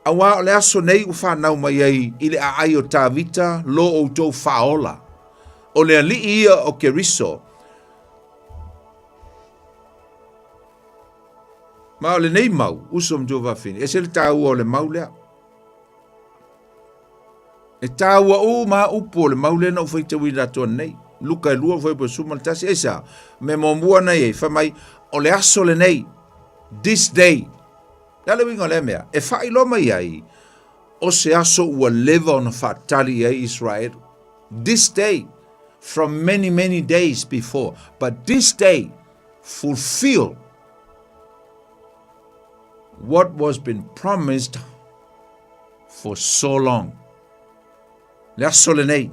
Auā o le aso nei ua fanau mai ai i le aai o Tavita lo outou faaola, o le Alii ia o Keriso. Ma o lenei mau, uso ma tuafafine, ese le taua o le mau lea. E taua uma upu o le mau lea na ou faitauina atu nei. Luka e 2 fuaiupu 11, aisea, mea muamua na i ai, fai mai, o le aso lenei, this day. Le a le uiga o lea mea? E faailoa mai ai, o se aso ua leva ona faatali i ai Israelu. This day, from many, many days before, but this day fulfill what was been promised for so long. Le aso lenei.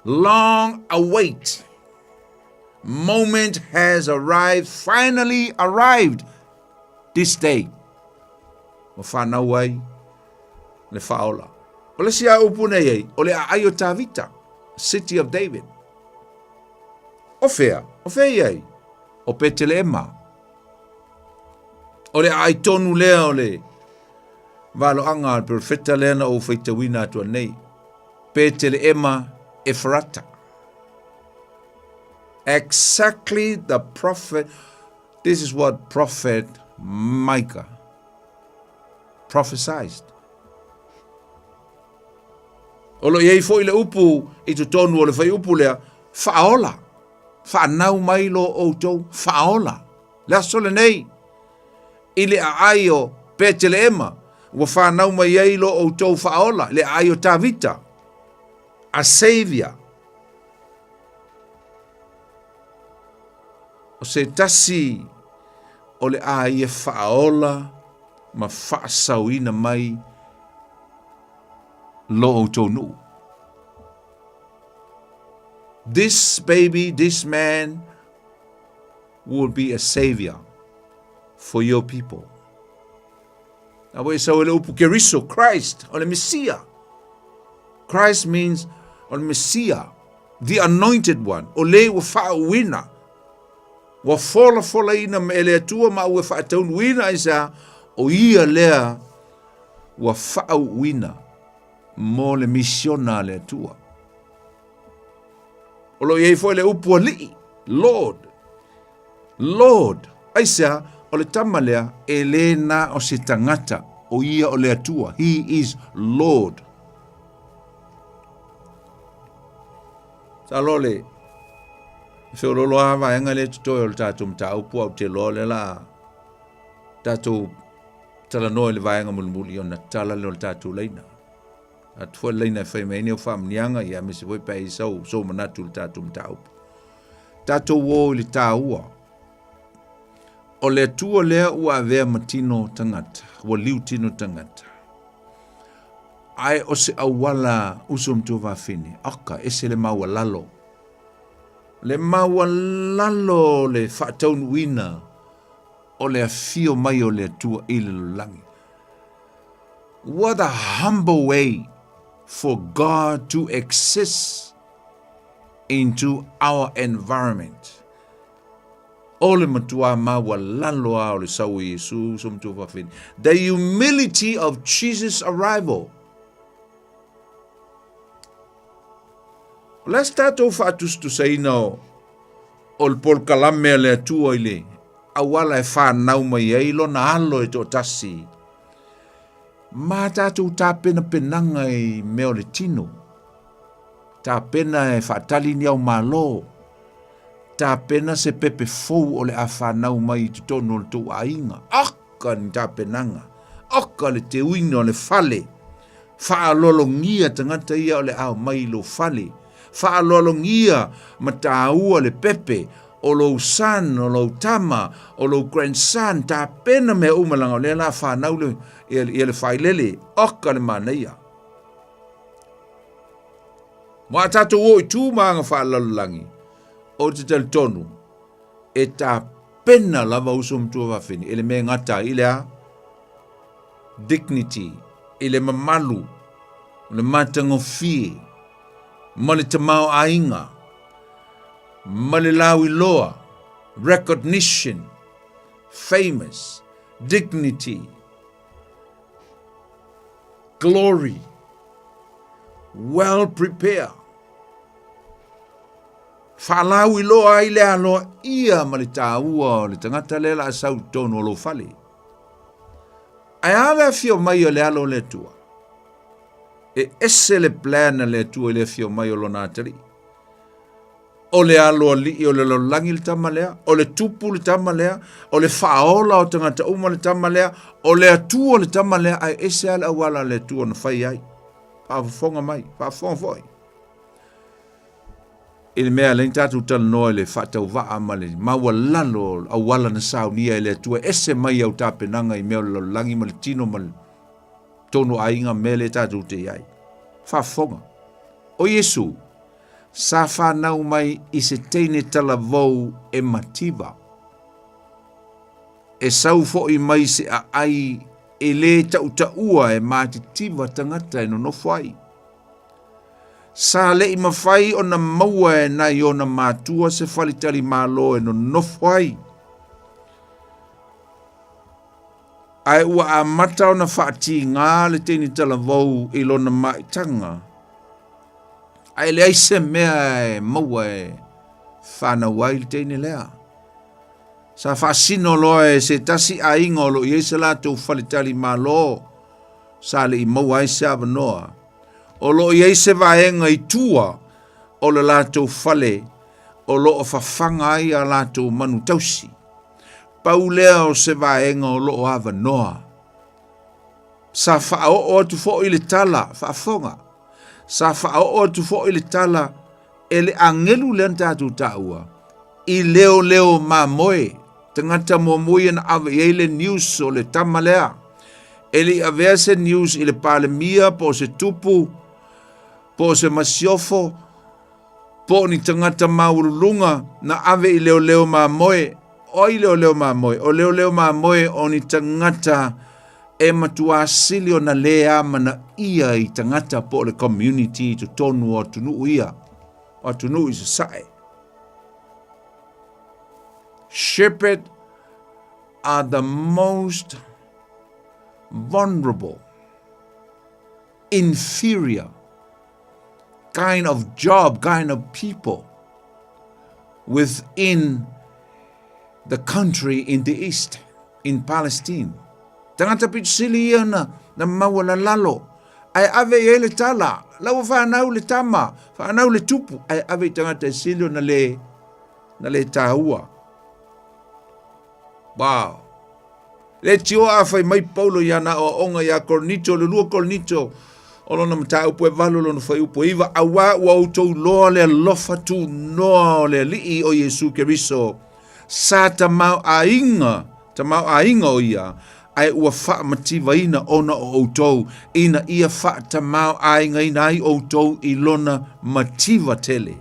Long await. Moment has arrived, finally arrived this day. Ua fanau ai le faaola. O le isi a upu nei ai, o le aai o Tavita, city of David. O fea? O fea i ai? O Peteleema. O le aai tonu lea o le valoaga a le perofeta lea na ou faitauina atu nei, Peteleema Efarata. Exactly the prophet, this is what prophet Micah prophesied. O lo o i ai foi le upu i totonu o le fuaiupu lea, faaola, faanau mai lo outou faaola. Le aso lenei, i le aai o Peteleema, ua fanau mai ai lo outou faaola, le aai o Tavita, a Savior. O se tasi o le a ia faaola ma faasaoina mai lo outou nuu. This baby, this man will be a savior for your people. A ua e sau e le upu Keriso, Christ, o le Mesia. Christ means o le Mesia, the anointed one, o le ua faauuina, ua folafolaina me e le Atua ma ua faataunuuina ai sa, o ia lea ua faauuina mo le misiona a le Atua. O lo o i ai foi le upu alii, Lord. Lord, aisea, o le tama lea e le na o se tagata, o ia o le Atua. He is Lord. Sa loa le feololo a vaega lea totoe o le tatou mataupu au te loa le la tatou talanoa i le vaega mulimuli ona tala lea o le tatou laina. Atu foi le laina e fai mai ai nei o faamuniaga, ia aemaise foi pe a i ai sau, sou manatu i le tatou mataupu. Tatou o i le taua o le Atua lea ua avea ma tino tagata, ua liu tino tagata. Ae o se auala uso ma tuafafine, oka, ese le maualalo. Le maualalo le faataunuuina o le afio mai o le Atua i le lalolagi. What a humble way for God to exist into our environment. O le matua maualalo a o le sau o Iesu, uso ma tuafafine. The humility of Jesus' arrival. O le a se tatou faatusatusaina o, o le polokalame a le Atua i le auala e fanau mai ai lona alo e toatasi ma tatou tapenapenaga i mea o le tino. Tapena e faatali ni au malo. Tapena se pepe fou o le a fanau mai i totonu o le tou aiga. Oka ni tapenaga. Oka le teuina o le fale. Faaaloalogia tagata ia o le a omai i lou fale. Faaaloalogia ma taua le pepe o lou son, o lou tama, o lou grandson, tapena mea uma leaga o lea la fanau le, ia, ia le failele. Oka le manaia. Ma a tatou o i tu ma aga faalelalolagi, ou te talitonu, e tapena lava uso ma tuafafine i le mea e gata ai i le a? Dignity, i le mamalu, o le matagofie, ma le tamaoaiga, ma le lauiloa, recognition, famous, dignity, glory, well prepared. Faalauiloa ai le aloaia ma le taua o le tagata lea la sau i totonu o lou fale. Ae a le afio mai o le alo o le Atua? E ese le plan a le Atua i le afio mai o lona atalii. O le aloalii o le lalolagi le tama lea, o le tupu le tama lea, o le faaola o tagata uma le tama lea, o le Atua le tama lea, ae ese lava le auala a le Atua na fai ai. Faafofoga mai, faafofoga foi. I le mea lea tatou talanoa i le faatauvaa ma le maualalo o auala na saunia e le Atua, ese mai au tapenaga i mea o le lalolagi ma le tino ma le tonu aiga mea lea tatou te i ai. Faafofoga. O Iesu, sa fanau mai i se teine talavou e mativa. E sau foi mai se aai e lē tautaua e matitiva tagata e nonofo ai. Sa leʻi mafai ona maua e nai ona matua se faletalimalo e nonofo ai. Ae ua amata ona faatigā le teine talavou i lona maitaga, ae leai se mea e maua e fanau ai le teine lea. Sa faasino loa e se tasi aiga o lo o i ai se latou faletali malo sa le i maua ai se avanoa. O lo o i ai se vaega i tua o le latou fale o lo o fafaga ai a latou manu tausi. Pau lea o se vaega o lo o avanoa. Sa faaoo atu foi le tala, faafofoga, sa faaoo atu foi le tala e le agelu lea na tatou taua, i leoleo mamoe, tagata muamua ia na ave i ai le news o le tama lea. E le i avea se news i le Palemia po o se tupu, po o se masiofo, po o ni tagata maualuluga na ave i leoleo mamoe. O ai leoleo mamoe? O leoleo mamoe o ni tagata e matuā sili ona lē amanaia i tagata po o le community i totonu o atunuu ia, o atunuu i sasae. Shepherd are the most vulnerable, inferior kind of job, kind of people within the country in the East, in Palestine. Tagata pito sili ia na, na maualalalo, ae ave i ai le tala, la ua whanau le tama, whanau le tupu, ae ave i tagata e sili ona le, na le tāua. Wow. Le tio a fai mai Paulo i ana aoaoga iā Korinito, le 2 Korinito, o lona mataupu e 8 lona fuaiupu e 9, auā ua outou iloa le alofa tunoa o le Alii o Iesu Keriso, sa tamaoaiga, tamaoaiga o ia, ae ua faamativaina ona o outou, ina ia faatamaoaigaina ai outou i lona mativa tele.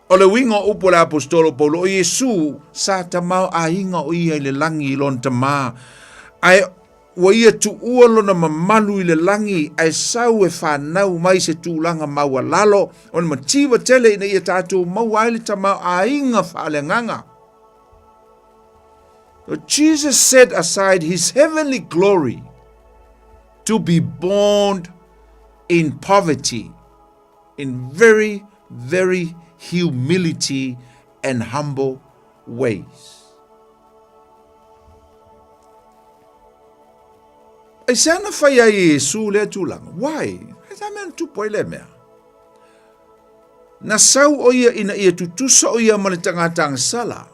O le uiga o upu a le Aposetolo o Paulo, o Iesu sa tamaoaiga o ia i le lagi i lona Tama, ae ua ia tuua lona mamalu i le lagi, ae sau e fanau mai se tulaga maualalo o le mativa tele ina ia tatou maua ai le tamaoaiga faaleagaga. So Jesus set aside his heavenly glory to be born in poverty in very, very humility and humble ways. Aisea na fai ai e Iesu lea tulaga? Why? Aisea mea na tupu ai lea mea? Na sau o ia ina ia tutusa o ia ma le tagata agasala.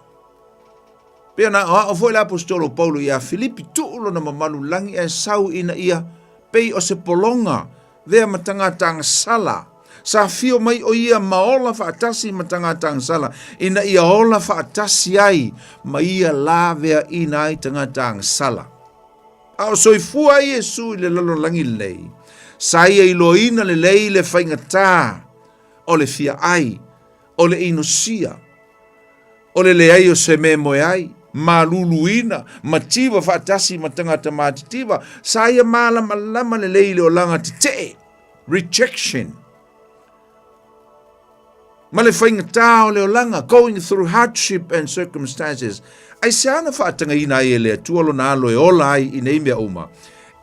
Pei ona aoao foi le Aposetolo Paulo iā Filipi, tuu lona mamalu lagi ae sau ina ia pei o se pologa vea ma tagata agasala. Sa afio mai o ia ma ola faatasi ma tagata agasala, ina ia ola faatasi ai ma ia laveaina ai tagata agasala. A o soifua ai Iesu i le lalolagi lenei, sa ia iloaina lelei le faigatā o le fia ai, o le inosia, o le leai o se mea e moe ai, maluluina, mativa faatasi ma tagata matitiva, sa ia malamalama lelei i le olaga tetee, rejection, ma le faigatā o le olaga, going through hardship and circumstances. Aisea na faatagaina ai e le Atua lona alo e ola ai i nei mea uma?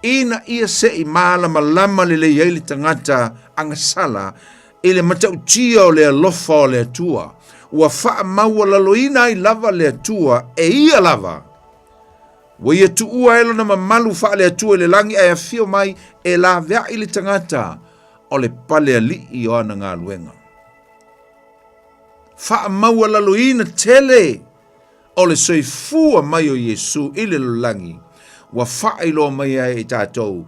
Ina ia se i malamalama lelei ai le tagata agasala i le matautia o le alofa o le Atua, ua faamaualaloina ai lava le Atua e ia lava. Ua ia tuua ai lona mamalu faale-Atua i le lagi ae afio mai e laveai le tagata o le pale alii o ana galuega. Faamaualaloina tele o le soifua mai o Iesu i le lalolagi, ua faailoa mai ai e tatou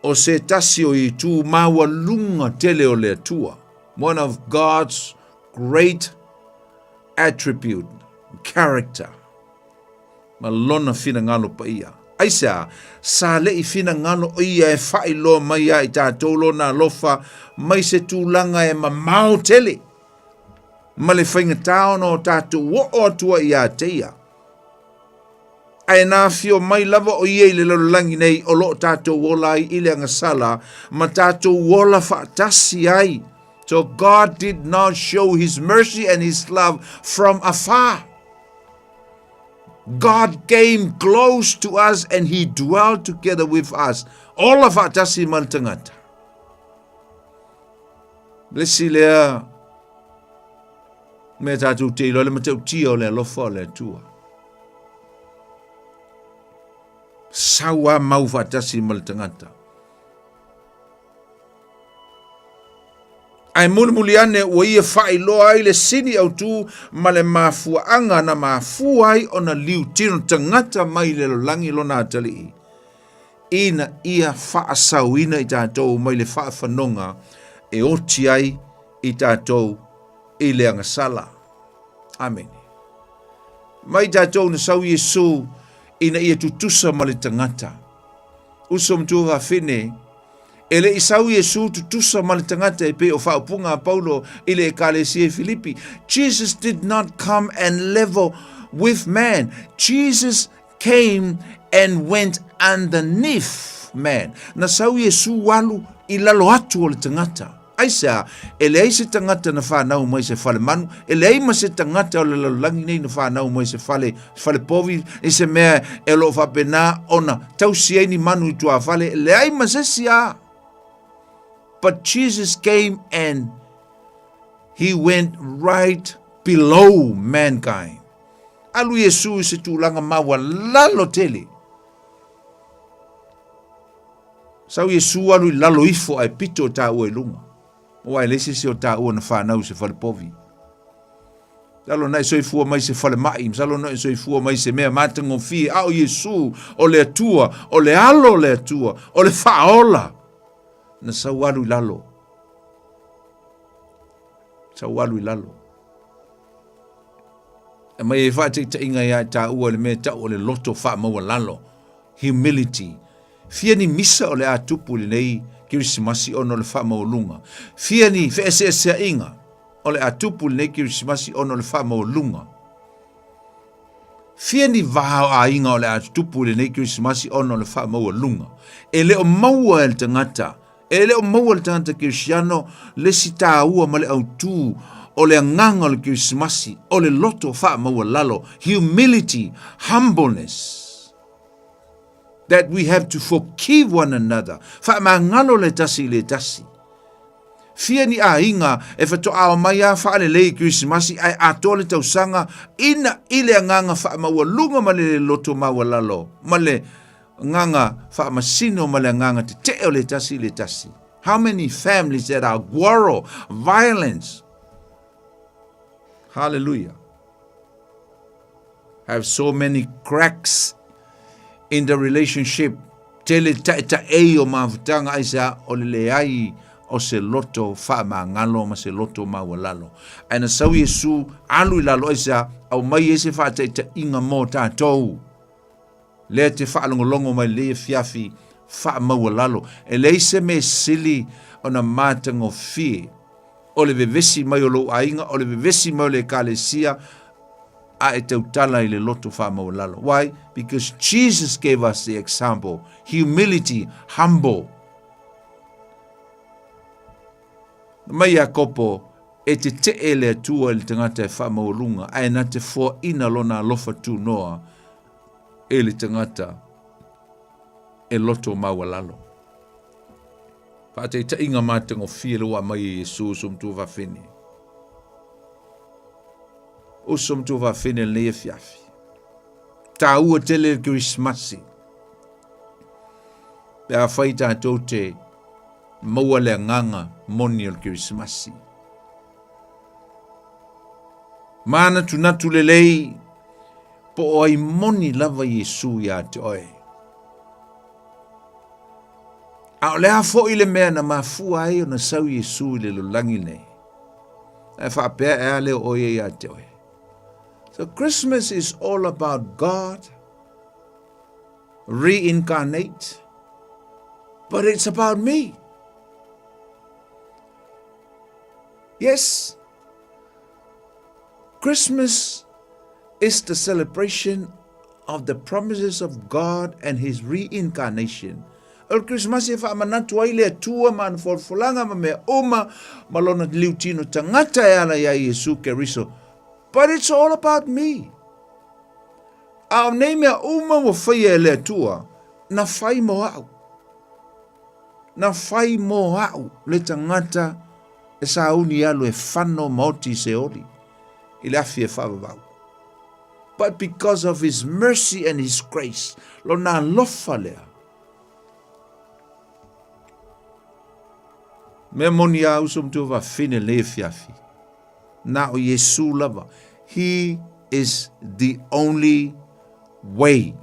o se tasi o itu maualuga tele o le Atua, one of God's great attribute, character, ma lona finagalo paia. Aisea, sa le i finagalo o ia e faailoa mai ia i tatou lona alofa mai se tulaga e mamao tele, ma le faigatā ona o tatou oo atu ai ia te ia. Ae na afio mai lava o ia i le lalolagi nei o lo o tatou ola ai i le agasala ma tatou ola faatasi ai. So God did not show his mercy and his love from afar. God came close to us and he dwelt together with us. Ola faatasi ma le tagata. Le isi lea mea tatou te iloa le matautia o le alofa o le Atua. Sau a mau faatasi ma le tagata. Ae mulimuli ane ua ia faailoa ai le sini autu ma le mafuaaga na mafua ai ona liutino tagata mai le lalolagi lona atalii, ina ia faasaoina i tatou mai le faafanoga e oti ai i tatou i le agasala. Amene. Mai tatou na sau Iesu ina ia tutusa ma le tagata. Uso ma tuafafine, E le i sau Iesu tutusa ma le tagata e pei o faaupuga a Paulo i le Ekalesia i Filipi. Jesus did not come and level with man. Jesus came and went underneath man. Na sau Iesu alu i lalo atu o le tagata. Aisea, e leai se tagata na whanau mai se fale manu, e leai ma se tagata o le lalolagi nei na whanau mai se fale, fale povi, i se mea e lo faapena ona tausi ai ni manu i tuafale, e leai ma se isi a. But Jesus came and he went right below mankind. Alu Iesu i se tulaga maualalo tele. Sau Iesu alu i lalo ifo ae pito o tāua i luga. Aua e leai se isi o tāua na whanau i se fale povi. Masalo na e soifua mai se falemai, masalo na e soifua mai se mea matagofie, a o Iesu, o le Atua, o le alo o le Atua, o le faaola, na sau alu i lalo. Sau alu i lalo. E mai e whaataitaiga ia i tāua le mea tau o le loto whaamaualalo. Humility. Fia ni misa o le a tupu i lenei Kerisimasi ona o le faamaualuga? Fia ni feeseeseaiga o le a tupu i lenei Kerisimasi ona o le faamaualuga? Fia ni va o aiga o le a tutupu i lenei Kerisimasi ona o le faamaualuga? E le o maua e le tagata, e le o maua e le tagata kerisiano le isi taua ma le autū o le agaga o le Kerisimasi, o le loto faamaualalo, humility, humbleness. That we have to forgive one another. Faamagalo le tasi i le tasi. Fia ni aiga e whatoa o mai a whaalelei i Kerisimasi ae atoa le tausaga ina i le agaga faamaualuga ma le loto maualalo ma le agaga faamasino ma le agaga tetee o le tasi i le tasi. How many families that are quarrel, violence. Hallelujah. Have so many cracks in the relationship. Tele taʻetaʻei o mafutaga aisea o le leai o se loto faamagalo ma se loto maualalo. Ae na sau Iesu alu i lalo aisea aumai ai se faataitaiga mo tatou. Lea te faalogologo mai lenei afiafi faamaualalo. E leai se mea sili ona matagofie o le vevesi mai o lou aiga, o le vevesi mai o le ekalesia, a e tautala i le loto faamaualalo. Why? Because Jesus gave us the example. Humility, humble. Mai Iakopo, e tetee le Atua i le tagata e faamaualuga, ae na te foaina lona alofa tunoa e le tagata e loto maualalo. Faataitaiga matagofie le ua aumai e Iesu uso matua fafine. Uso matua fafine lenei afiafi. Tāua tele le Kerisimasi. Pe a whai tātou te maua le agaga moni o le Kerisimasi. Mānatunatu lelei po o ai moni lava Iesu iā te oe. A o le a foi le mea na mafua ai ona sau Iesu i le lalolagi nei. Ae faapea e a lea o oe ia te oe. So Christmas is all about God reincarnate, but it's about me. Yes, Christmas is the celebration of the promises of God and His reincarnation. O le Kerisimasi e faamanatu ai le Atua ma ana folafolaga ma mea uma ma lona liutino tagata e ala iā Iesu Keriso. But it's all about me. A o nei mea uma ua faia e le Atua, na fai mo a'u. Na fai mo a'u le tagata e sauni alu e fano ma oti i Seoli, i le afi e faavavau. But because of his mercy and his grace, lona alofa lea. Mea moni a uso matua fafine lenei afiafi. Na o Iesu lava. He is the only way.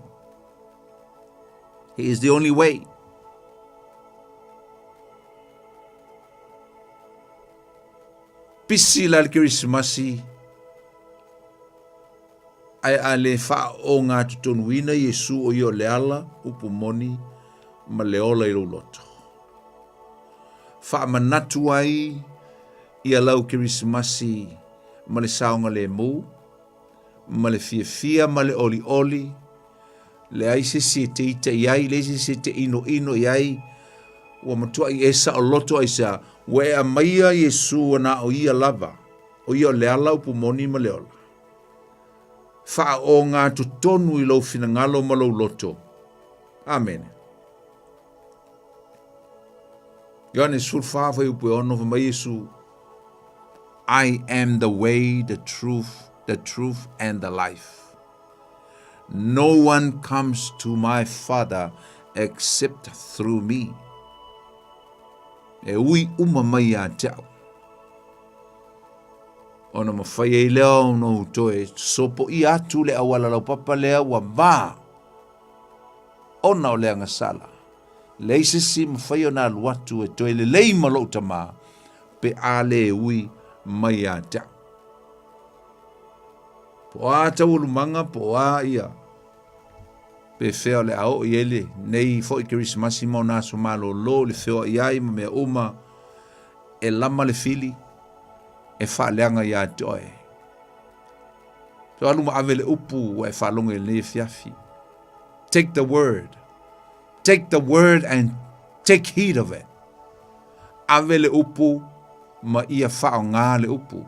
He is the only way. Pisi la le Kerisimasi ae a le faaogatotonuina Iesu o ia o le ala, upu moni ma le ola i lou loto. Faamanatu ai ia lau Kerisimasi ma le saogalemu, ma le fiafia ma le olioli, leai se isi e te ita i ai, leai se isi e te inoino i ai, ua matuai e saoloto aisea, ua e aumaia Iesu ua na o ia lava, o ia o le ala, upu moni ma le ola. Faaogatotonu i lou finagalo ma lou loto. Amene. Ioane 14 fuaiupu e 6, fai mai Iesu, I am the way, the truth, the truth and the life. No one comes to my Father except through me. E ui uma mai ia te au. Ona mawhai ai lea ona u toe sopoia atu le auala laupapa lea ua va ona o le agasala. Leai se isi e mafai ona alu atu e toe lelei ma lou tama, pe a le ui mai ia te au. Po o a taualumaga, po o a ia, pe fea o le a oo i ai lenei foi Kerisimasi ma ona aso malolo i le feoai ai ma mea uma, e lama le fili, e faaleaga ia te oe. So alu ma ave le upu ua e faalogo i lenei afiafi. Take the word. Take the word and take heed of it. Ave le upu ma ia faaaoga le upu.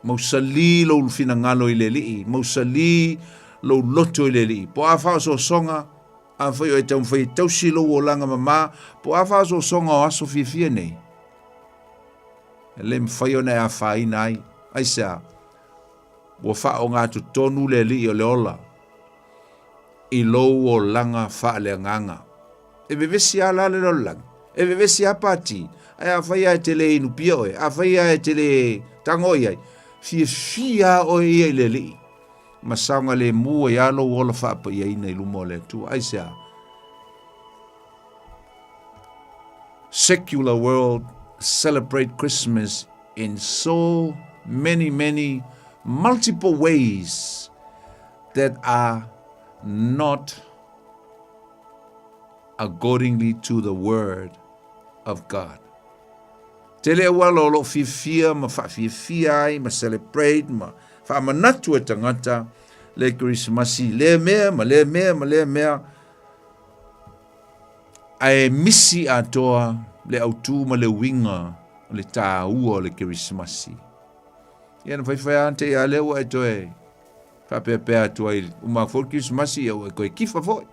Mausali lou finagalo i le Alii, mausali lou loto i le Alii. Po o a faaosoosoga, afai o e taumafai e tausi lou olaga mama, po o a faaosoosoga o aso fiafia nei, e le mafai ona e afaina ai. Aisea? Ua faaogatotonu le Alii o le ola i lou olaga faaleagaga. E vevesi lava la le lalolagi, e vevesi lava pati, ae afai lava e te le inu pia oe, afai lava e te le tago i ai, fiafia lava oe ia i le Alii, ma saogalemu ai lava lou ola faapaiaina i luma o le Atua. Aisea? Secular world celebrate Christmas in so many, many multiple ways that are not accordingly to the word of God. Tele auala o lo o fiafia ma faafiafia ai ma celebrate ma faamanatu e tagata le Kerisimasi i lea mea ma lea mea ma lea mea, ae misi atoa le autū ma le uiga o le tāua o le Kerisimasi. Ia na faifai lava te i a lea ua e toe faapeapea atu ai uma atu foi le Kerisimasi, ia ua e toe kifa foi.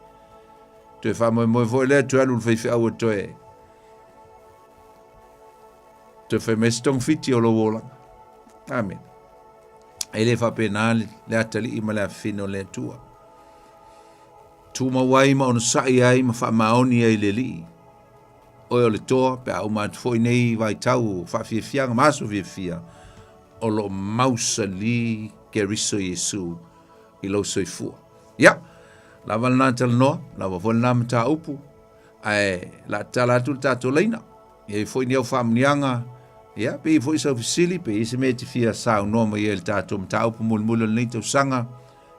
Toe faamoemoe foi lea toe alu i le faifeau e toe toe fai mai se togafiti o lou olaga. Amene. E le faapena le atalii ma le afafine o le Atua. Tumau ai ma onosai ai ma faamaoni ai i le Alii. Oe o le toa, pe a uma atu foi nei vaitau o faafiafiaga ma aso fiafia, o lo o mausali Keriso Iesu i lou soifua. Ia, lava lena talanoa, lava foi lena mataupu, ae la tala atu le tatou laina. E i ai foi ni au faamuniaga, ia, pe i ai foi sau fesili, pe i ai se mea e te fia saunoa mai ai i le tatou mataupu mulimuli o lenei tausaga,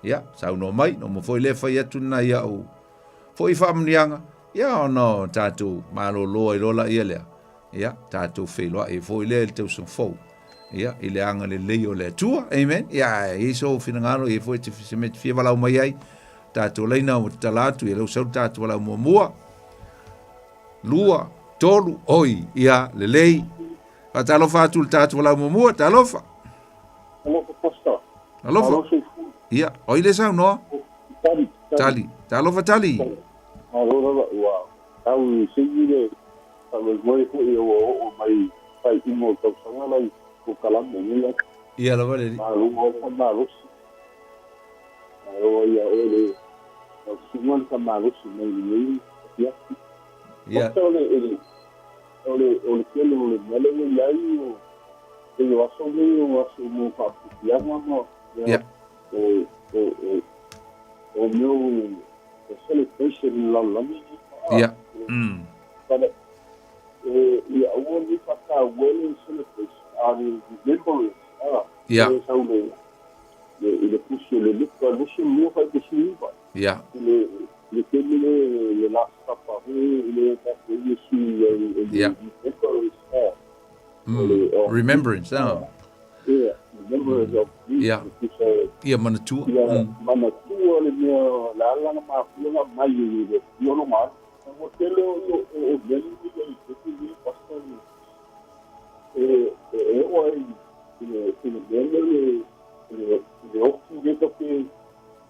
ia, saunoa mai, na uma foi lea fai atu lena i au foi faamuniaga, ia, ona o tatou malolo ai loa laia lea, ia, tatou feiloai ai foi lea i le tausaga fou, ia, i le agalelei o le Atua, amen, ia, ae i ai sou finagalo, i ai foi se mea e te fia valaau mai ai, tatou laina ua tatala atu, ia lea ua sau le tatou valaau muamua, lua, tolu, oi, ia, lelei. Faatalofa atu i le tatou valaau muamua, talofa. Alofa, Pastor. Alofa. Ia, o ai le saunoa? Tali. Tali. Talofa Tali. Malo lava ua tau i sigi le faamoemoe foi ua oo mai faaiuga o le tausaga lau polokalame i lenei aso. Ia lava le alii. Malo ai le faamalosi. Malo ai ia oe le tausuga le faamalosi mai lenei afiafi. Ia. Pastor o le, o le, o le tele o le mea lea ua i ai o, pei o aso nei o aso mo faaputupiaga ma Ia. O, o, o, o mea o celebration i le lalolagi nei. Ia. But, e, ia aua ne i faataua le celebration, a le remembrance, a, Ia. e sau le, le, i le pusi o le Luka 22 49. Ia. I le, le taimi le, le last supper, foi i le tatou Iesu i ai, i le Ia. remembrance, a, o le, o, Remembrance, ah. Ia, remembrance of me. Ia. Ia manatua. Ia manatua le mea le ala na mafua ona aumai i le Atua lona alo. Ua tele o o mea nei i le taimi lenei Pastor e e oo ai i le i le mea lea i le i le oki lea tatou te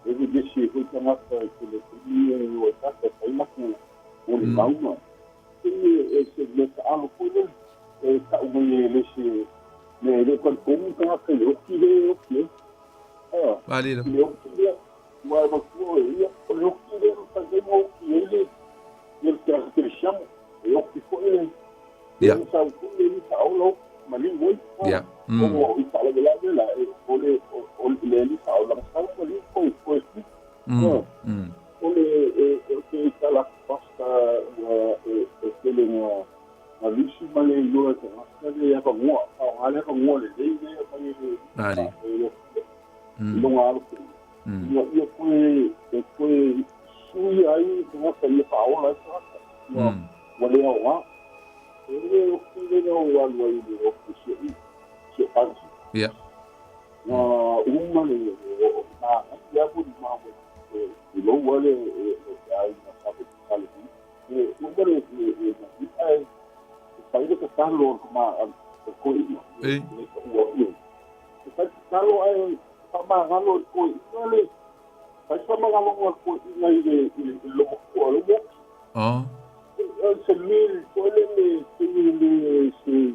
e vevesi ai foi tagata i le taimi e o ai tagata e fai latou molimau ma E se mea taalo foi lea e tau mai e le se mea e le o talitonu le tagata i le oki lea e oki ai. A, Malie i le oki lea, aua e manatua oe ia, o le oki lea na mafai ai ona oki ai le le tagata kerisiano. E oki foi le Ia. le sau foi le alii faaola oki maliu ai. A, Ia. Ona i faalavelave la, e, o le, o le alii faaola na sau maliu koe, koe A, O le e te tala atu pasta ua e e tele na na lusi ma le iloa e tagata le avanoa faaaoga le avanoa lelei lea e aumai e le Malie. e le i lona alo foi ina ia toe e toe suia ai le tagata ia faaola ai le tagata ua ua le aoga. E le ofi le na ou alu ai i le ofi si o si o aunty. Ia. Na uma le o manaia lava le mau e loua le aiga Salevi. E uma le manaia e fai le tatalo a le toeaina le taua atu. E fai le tatalo ae faamagalo e le toeaina le fai faamagaloga a le toeaina i le lomatua o le uoki. Se mea foi lele pei le se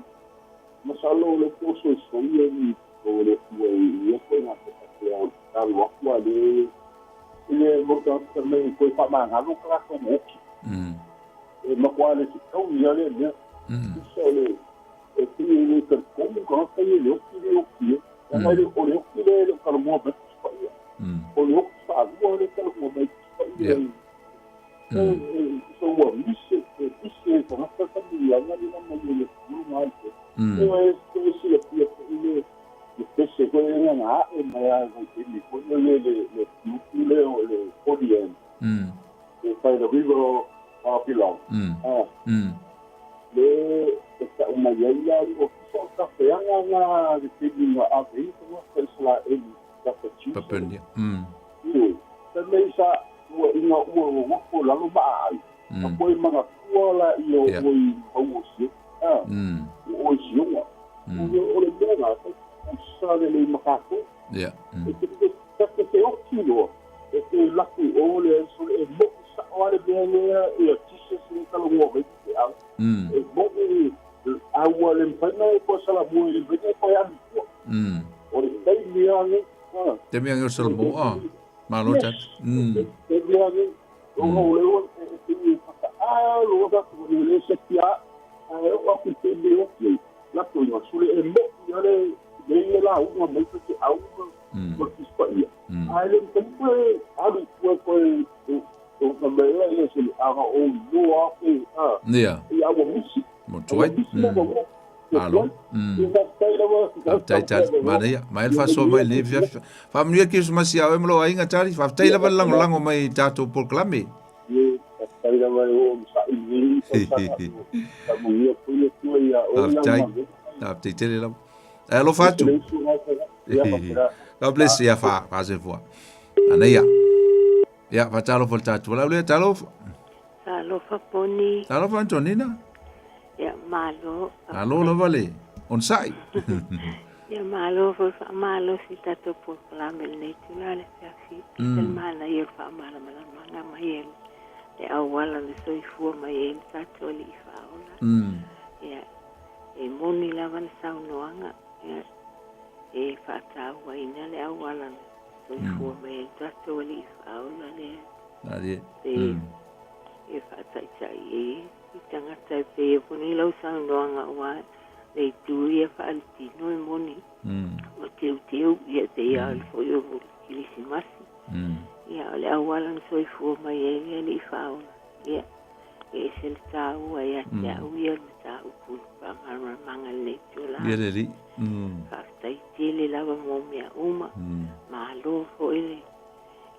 Masalo o le po soisoi ai o le Atua i ia koe ga te faapea o le tatalo atu a le i le mo tagata mai koe faamagalo ka latou oki. E matua le fetaui a lea mea. Tusa o le e pei e le talitonu tagata ia i le oki lea e oki ai. Leaga e le o le oki lea e le o talanoa mai Tusi Paia. O le oki faalua lea e talanoa mai Tusi Paia i e tusa ua mise e mise e tagata ka miliana lena mai e le atunuu na alu ai. E silafia foi le le pese foi lea na ae mai lava i vaitaimi foi lele le le tiutu lea o le Kodian e by the river of Babylon. Le e tau mai ai la o tusa o tafeaga na le taimi na ave ai tagata Isaraelu i Papua Ioe, fai mai sa ua ina ua nonofo lalo ma aai, a koe manatua la ia o oe i mau o Siona, a, o oe Siona. O le mea la, fai tusa lelei ma tatou. E te ta te feoti loa, e te laki i o le aso e moʻi sao a le mea lea ia Jesus lea talanoa mai te au. E moʻi a ua le mafai ona e toe salamua, e le mafai ona e toe alu i tua. O le taimi lava lenei. Taimi lava lenei o salamua. Ah, malo Yes. tali. Taimi lava lenei. Ona o lea ua e pei e fata'alo atu i le se fia ae oo atu i taimi e oti ai, latou i gasule e moʻi lava le le ia lauga mai faifeau ma le Tusi Paia. Ae le mafai ona toe alu i tua toe ona mea ia se leaga o iloa ake a Ia. ia ua misi. Mo Ua tuai. misi le avanoa. Malo. Faafetai lava. Faafetai Tali. Manaia. Mai le faasoa mai lenei afiafi. Faamanuia Kerisimasi ia oe ma lou aiga Tali. Faafetai lava le lagolago mai i tatou polokalame. Faafetai lava e oo masa'i i lenei tausaga. Faamanuia foi le Atua ia oe lau Faafetai. galuega. Faafetai tele lava. Ae alofa atu. God bless. Ia fa faasoifua. Manaia. Ia faatalofa i le tatou valaau lea. Talofa. Talofa Poni. Talofa Antonina. Ia, malo. Malo lava le onosai. Ia malo foi le faamalosi i le tatou polokalame i lenei itula i le afiafi. E ese le manaia o le faamalamalamaga mai e le auala na soifua mai ai le tatou Alii Faaola. Ia, e moni lava le saunoaga, ia, e faatauaina le auala na soifua mai ai le tatou Alii Faaola lea. E, e faataitai ai i tagata e pei foi ni lau saunoaga aua le itu ia faaletino e moni ua teuteu ia pei lava foi o le Kerisimasi. Ia o le auala na soifua mai ai le Alii Faaola, ia e ese le taua ia te au ia le mataupu i le faamalamalamaga i lenei itula. Ia le Alii. Faafetai tele lava mo mea uma. Malo foi le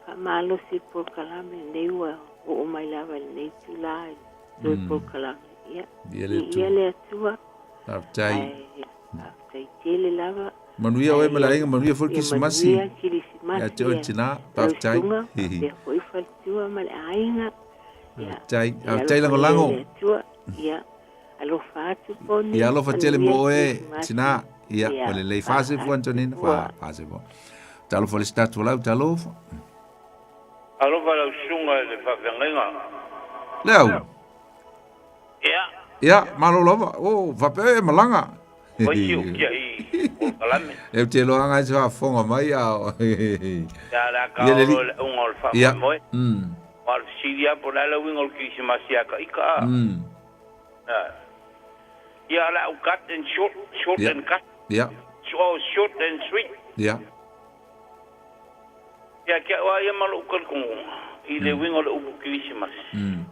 faamalosi i le polokalame lenei ua oo mai lava i lenei itula i toe polokalame. Ia, Ia le viia le Atua. Faafetai. Ae faafetai tele lava. Manuia oe ma le aiga, manuia foi le Ia Kerisimasi. manuia Kerisimasi. Ia te oe tina, faafetai. Lau susuga, faapea foi faletua ma le aiga. Ia, Faafetai. ia Faafetai alofa lagolago. ia le Atua. Ia, alofa atu Poni. Ia alofa tele mo Manuia oe, Kerisimasi. tina. Ia, Ia, ua lelei. Faasefua, Antonina. faasefua. Faasefua. Talofa le si tatou lau, talofa. Alofa lau susuga i le faafeagaiga. Leo. Ia. Ia, malo lava. O, faapea e malaga. Oi si ou tiai polokalame. E ou te iloa ai se faafofoga mai a o. Ia, le a ka Ia le olo alii. le auga o le Ia. faamoemoe. Aua o le fesili lava po o le a le uiga o le Kerisimasi ia ka ika a. Ia, o le a ou cut and short, short and cut. Ia. Oh, short and sweet. Ia. Ia te au lava ia ma lou talitonuga i le uiga o le upu Kerisimasi.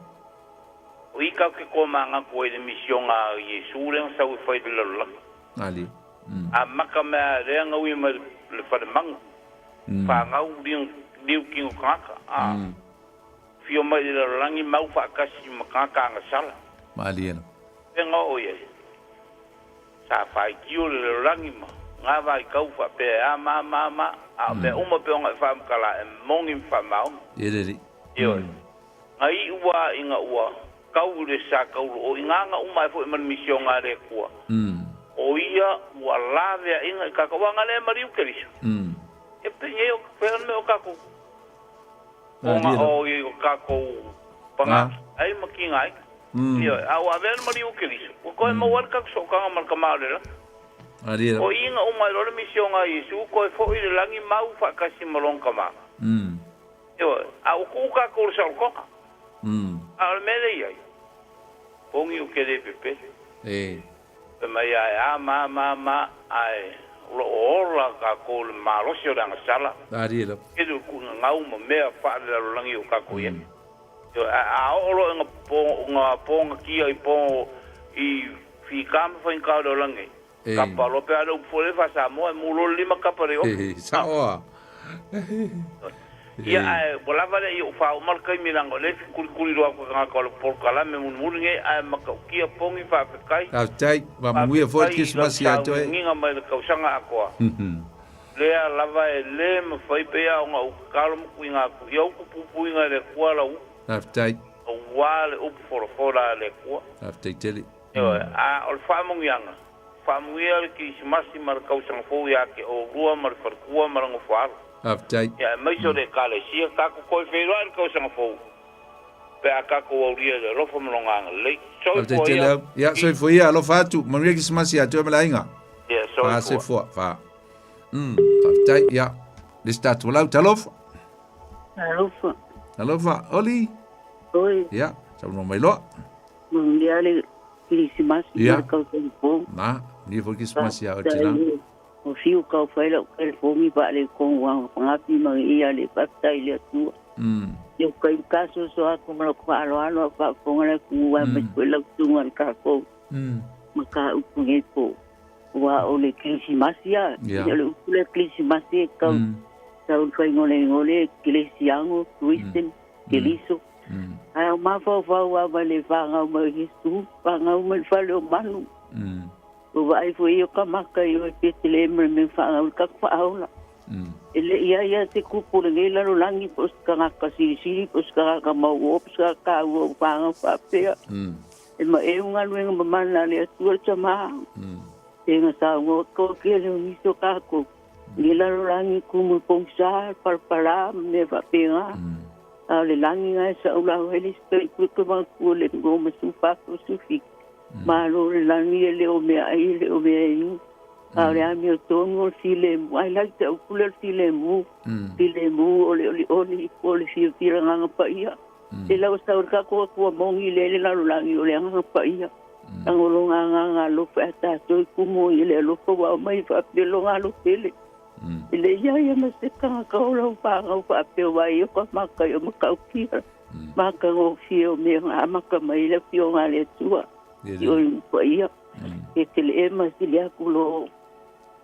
O i tatou te tomanatu ai i le misioga a Iesu lea na sau e fai i le lalolagi. Ali. Amata mea a lea na ui mai le falemanu, fanau liu tino tagata, a fio mai i le lalolagi mau faatasi ma tagata agasala. Malie la. Fea na oo i ai? Sa faitio le lalolagi ma na vaitau faapea e a ma ma ma, a o mea uma pei ona e faamatala e moni ma faamaoni. Ia le alii. Ioe. Na iu lava ina ua tau i le sa tauloo i na aga uma ae foi ma le misioga a le Atua, o ia ua laveaiga i tatou aga lea e maliu Keriso. E penei o fea le mea o tatou ona o i o tatou pagati ai ma tigaina. Ioe, a ua avea le maliu o Keriso, ua toe maua ai le tatou sootaga ma le Tama o le lagi. O i na uma ai loa le misioga a Iesu, toe foi i le lagi mau faatasi ma lona Tama. Ioe, a ua tuu tatou i le saolotoga. A o le mea lea e i ai, pogi ou te le pepelo. Fai mai ae a ma ma ma, ae o lo o ola tatou i le malosi o le agasala. Tele o tuuina gau ma mea faalelalolagi o tatou i ai. Ioe, ae a oo loa ina ina pogatia i po i fita ma faigata o le olaga nei, Kapa loa pe a le upu foi lea faa-Samoa e mu loa le lima kapa le ofi. Sao a. Ia ae ua lava lea ia ua faauma le taimi leaga o lea e fetulikuli loa atu e tagata o le polokalame mulimuli nei ae matautia pogi faafetai. Faafetai, faamanuia foi le Faafetai i lau Kerisimasi ia te oe. sauniuniga mai le tausaga atoa. Lea lava e le mafai pea ona ou tatalo ma tuuina atu i ou puipuiga e le Atua lau upu. Faafetai. Aua le upu folafola a le Atua. Faafetai tele. Ioe, a o le faamanuiaga, faamanuia le Kerisimasi ma le Tausaga Fou ia te oulua ma le faletua ma le nofoalo. Faafetai. Ia, aemaise o le Ekalesia, tatou toe feiloai i le Tausaga Fou pe a tatou aulia i le alofa ma Lona agalelei. Faafetai Soifua tele ia. au. Ia, soifua ia, alofa atu. Manuia Kerisimasi ia te oe ma le aiga. Ia, soifua. Faasefua, fa. Faafetai, ia. Le isi tatou lau, talofa. Talofa. Talofa, Oli. Oi. Ia, saunoa mai loa. Manuia le Kerisimasi ma le tausaga fou. Na, manuia foi le Kerisimasi ia oe tina. O fiu kau fai lau telefoni pa le kong wang pangapi ma ia le faafetai i le Atua. Ia kai ka soso atu ma lou faaaloalo a faafofoga le atunuu aemaise foi lau susuga i le tatou ma ka upu nei po aua o le Kerisimasi a Ia. o le upu lea Kerisimasi e tau tau le faaigoalegole Keresiano, Christian, Keriso. Ae o mafaufau lava i le fanau mai o Iesu, fanau mai le fale o manu. Ua vaai foi ia o ka maka i o e Petelema i le mea fanau i le tatou faaola. E le i ai lava se kupu o lenei lalolagi po o se tagata silisili po o se tagata mauō po o se tagata taua ua fanau faapea. E maeu galuega mamana a le Atua le Tama. E nga saunoa ko ke le o nisi o kākou. I le lalolagi kumu i pogisa, palapala ma mea faapena. A o le lagi na e saulau ai le isi taipule ke matua le 2 ma 14 ma 17. Malo le lagi e le o meaai e le o mea inu. A o le amiotonu o le filemu, ai la i te aupule o le filemu, filemu o le olioli po o le fiafia le Agaga Paia. E lau sau i le tatou Atua moni lea i le lalolagi o le Agaga Paia. Tago lona agaga alofa ia tatou i kumu i le alofa ua aumai faapea lona alofele. E le ia ia ma se tagata o lau fanau faapea ua ia ka maka i o matautia. Matagofie o mea na amata mai le afioga a le Atua i o i paia. E te le e ma sili atu lo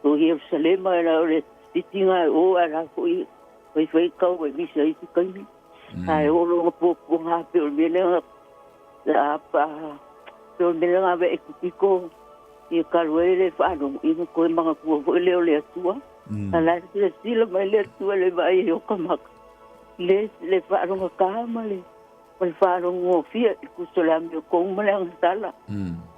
lo Ierusalema e la o le titinga e o a la foi fai fai kau e misa i te kaimi. Ae o lona puapuaga pei o le mea lea a pa pei o le mea lea na ave ai kupiko ia talu ai le faalogo ia na toe manatua foi lea o le Atua. A la e silasila mai le Atua i le vaai ai o ka maka le le faalogata ma le ma le faalogogofie i tusa o le amiotonu ma le agasala.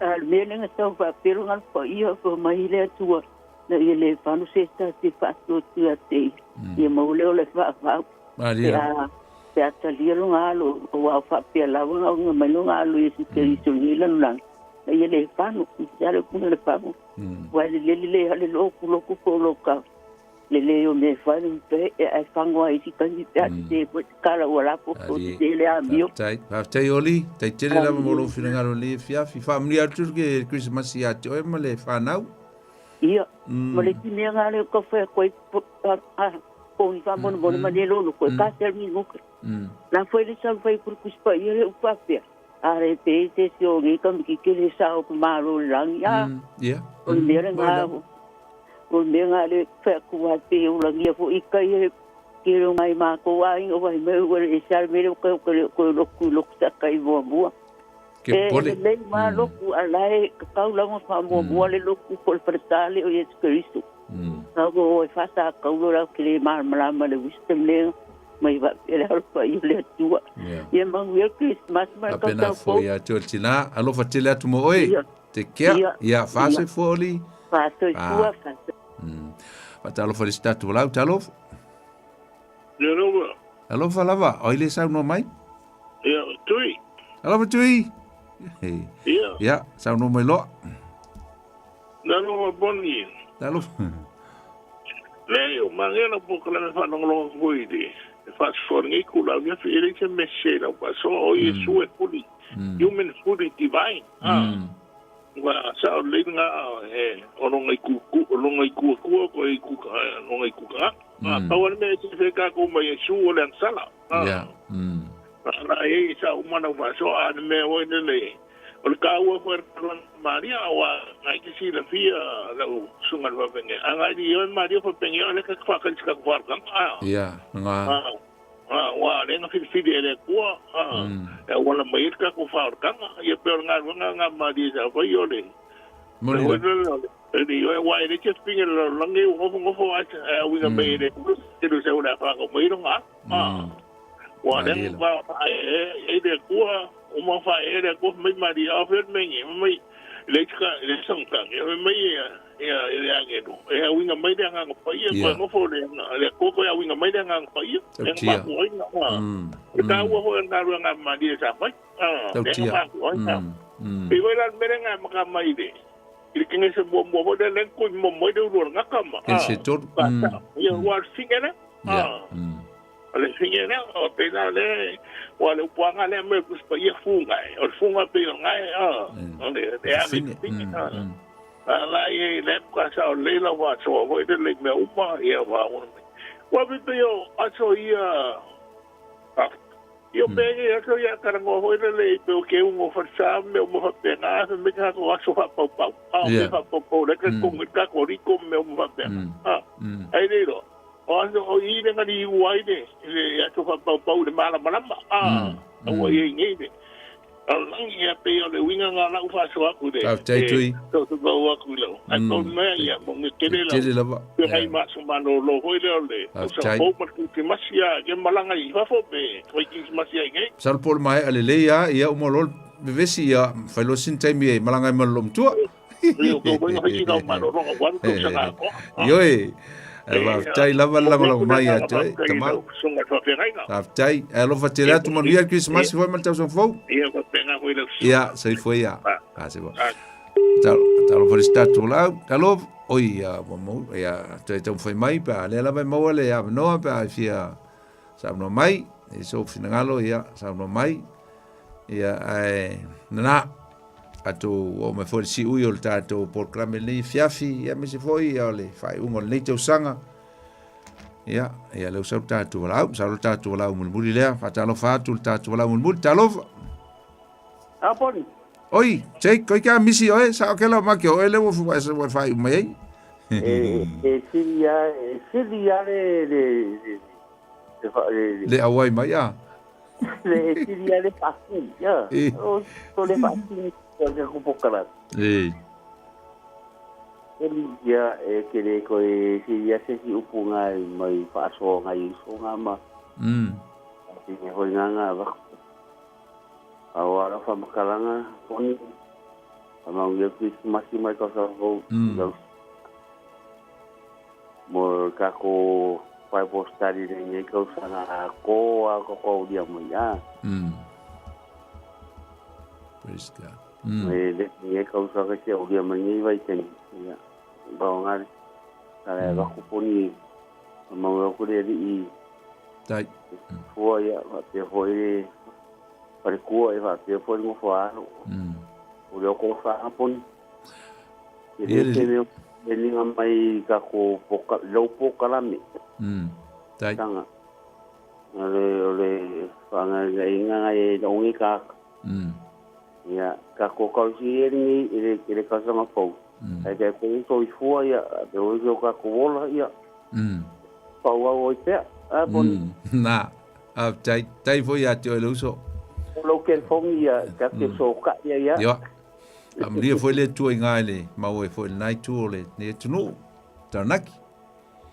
A o le mea lea na tau faapea lona paia fai mai le Atua na ia le fano se tasi faatuatua te ia ia maua lea o le faavau. Malie lava. Pe a talia lona alo, aua o faapea lava ona auga mai lona alo Iesu Keriso i lenei lalolagi, na ia le fano, i se ale puna le fano. Aua e lelei lelei lava le lotu, lotu po o loka lelei o mea e fai le pe, e ae fago ai isi taimi pe a sese foi se tala ua lafo po o sese le amio. Faafetai, faafetai Oli, tai tele lava mo lou finagalo i lenei afiafi. Faamanuia atu le Kerisimasi ia te oe ma le fanau. Ia, ma le isi mea na lea ou tau fai atu ai, po ni faamolemole ma le lolo koe ka se minuka. La foi le sau fai kuru kusi pa ia le upa pea. A re pe te si o ngi ka miki ke le sa o malo le langi a. Yeah. O le mea le ngā o le mea ngā le whea ku a te o langi a fo i kai e ke reo ngai mā ko a inga wahi me ua le sa le mele o kai o kai o loku loku sa kai mua mua. Ke E pole. lelei ma loku a lae ka kau lawa wha mua mua le loku po le wharetale o Yesu Kristo. Ka o e whata kaulo rau ki le malamalama le wisdom le mai va pele halo pa i le atua. Ia mangu ia Christmas ma ka Apena tau fo ia te o tina, alofa tele atu mo oe. Te kea, ia whāsoifua oli. Whāsoifua, whāsoifua. Whatalofa le sitatu walau, talofa. Ia lava. Alofa lava, oi le saunoa mai. Ia, tui. Alofa tui. Ia. Ia, saunoa mai loa. Talofa Boni. Talofa. Leai, o manaia lau polokalame faalogologo atu foi i le faasoa lenei itula afiafi, e leai se mese i lau faasoa, o Iesu e fully human, fully divine. Ua sao lelei lena e o lona itu o lona itu Atua koe itu lona itu tagata. Pau lava le mea e eseese ai tatou ma Iesu o le agasala. La e i sa uma lau faasoa a le mea foi lele o le taua foi o le galuega a Maria aua na i te silafia lau susuga i le faapenge a na i le Maria faapenge o lea ta te faatali i se tatou faaolataga a Ia, nga. Aua lea na filifili e le Atua e auala mai ai le tatou faaolataga ia pei o le galuega na Maria sa fai o le Moni foi la. lele o le e aua e leai se filiga i le lalolagi ua nofonofo lava ae auina mai e le Atua se tele o se au o le a fanau mai ai lona alo. Ua Malie lea la. na faaee ai le Atua, uma faaee le Atua, fai mai Maria, o fea le mea nei? Fai mai, le isi ka, le isi sagatagi, fai mai ia, ia, le agelu, e auina mai le Agaga Paia, Ia. toe nofo le, le Atua toe auina mai le Agaga Paia, lea na Tautia. mafua ai na, le taua foi o le galuega a Maria sa fai, lea na Tautia. mafua ai na. Pei foi la le mea lea na amata mai i le, i le Kenese muamua foi lea, lea na tui momo ai le ulu o le gata ma, Kenese tolu. Ia, ua o le fine lea, Ia. O le fine lea, o pei la lea, ua le upuaga lea mai o le Tusi Paia fuga e, o le fuga pei o lena e, o le le ave i le fine, A la ia le ka sa o leila wa so foi le le mea uma ia wa o mai. Ua pei pei o aso ia, ia o mea ia aso ia karangoa foi le le pe o ke ungo wharsa me o mo whapena, me me ka ko aso whapaupau. A o me whapaupau le ka kongo ka ko riko me o mo whapena. Ai le O aso o i le ngani i ua ai le, le aso whapaupau le malamalama. Aua ia i nei le. O langi ia pei o le uiga nga lau faasoa aku le. Faafetai Tui. To to pau aku i lau. Ai pau mea ia mo nge tele lau. Tele lava. Pe hai maso malolo foi lea o le. Faafetai. Tausaga fou ma le Kerisimasi a ke malaga i fafo pe fai Kerisimasi ai nei. Masalo po o le maea lelei a ia uma loa le vevesi ia fai loa sina taimi e malaga ai ma le loomatua. Ioe, faafetai lava le lagolago mai ia te oe, tama. Faafetai. E alofa tele atu manuia le Krisimasi foi ma le tausaga fou. Ia, soifua ia. A, se Talofa le tatou lau. Talofa. Oi, ia, ua mau, ia, toe taumafai mai pe a lea lava e maua le avanoa pe a e fia saunoa mai. I sou finagalo, ia, saunoa mai. Ia, ae, nana, tatou oo mai foi le siui o le tatou polokalame lenei afiafi, ia, aemaise foi ia, o le faaiuga o lenei tausaga. Ia, ia, lea ua sau le tatou valaau, masalo le tatou valaau mulimuli lea. Faatalofa atu le tatou valaau mulimuli. Talofa! Aponi. Oi, Jake, oi kia misi oe, sao ke lau make oe le ua ua whai mai ai. E, e sili a, e sili a le, le, le, le, le, le auai mai a. Le e sili a le whaasini, ia. E. O, o le whaasini, o ke kupokara. E. Eli ia e ke le ko e sili a se si upu ngai mai whaasoa ngai uso ngā ma. E hoi ngā ngā wak. Ao ala whamakalanga poni. A maungia Krisimasi mai ka whakau. Mm. Mo ka ko Bible study nei nei kau sanga a ko a ko ko uria mai a. Praise God. Me le nei kau sanga ke uria mai nei vai teni. Ya. Bao ngari. Kare waku poni. Mau aku le i Tai. Fua ia, te hoi le wharekua e wha te hoi ngo whaaro. O le oko wha poni. E le te meo e ninga mai ka ko poka, lau pokalame. Tai. Tanga. O le, o le whanga inga ngai e ongi ka. Ia, ka ko kausi e ringi e le, e le kausanga pau. Ai te ko uso i fua ia, te oi ka ko wola ia. Pau au oi pea. A poni. Nā, a tai, tai foi ia te oe le uso. O lau ken fongi ia, ka te so ka ia ia. Ia. A maria foi le tua i ngā le mau e foi le nai tu o le ne tunu. Taranaki.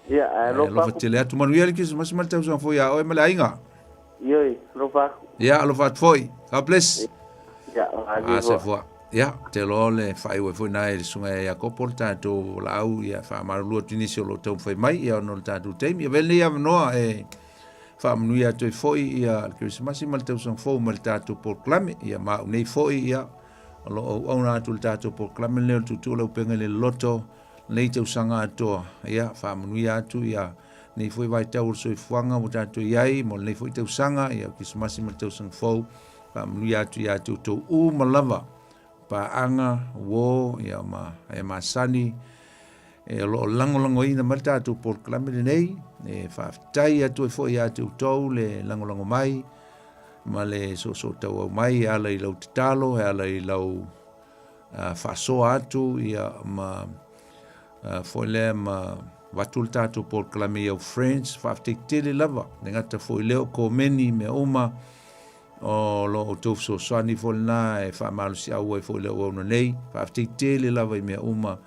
Ia, a lofa. Alofa tele atu manuia le Krisimasi ma le tausaga foi a oe ma le aiga. Ioi, alofa aku. Ia, alofa atu foi. God bless. Ia, a se fua. Ia, te loa le whaiwa foi nā e le sunga e Iakopo le tātou laau, ia, whaamarulu atu nisi o lo taumafai mai, ia, ono le tātou taimi. Ia, vele nei avanoa e whaamanuia atu ai foi, ia, le Krisimasi ma le tausaga fou ma le tātou polokalame, ia, ma au nei foi, ia, o lo auauna atu le tātou polokalame lenei o le Tuutuu o le Aupenga i le Loto, lenei tausaga atoa, ia, whaamanuia atu, ia, nei foi vaitau o le soifuaga ua tatou i ai mo lenei foi tausaga, ia, o Krisimasi ma le tausaga fou, Faamanuia atu iā te outou uma lava, paaga, uō, ia ma e masani, e o lo o lagolagoina mai le tatou polokalame lenei, e faafetai atu ai foi iā te outou le lagolago mai, ma le soosootauau mai e ala i lau tatalo, e ala i lau uh, faasoa atu, ia ma uh, foi lea ma avatu le tatou polokalame i au friends, faafetai tele lava, le gata foi lea o komeni mea uma, O lo outou fesoasoani foi lena e faamalosiau ai foi le auauna nei. Faafetai tele lava i mea uma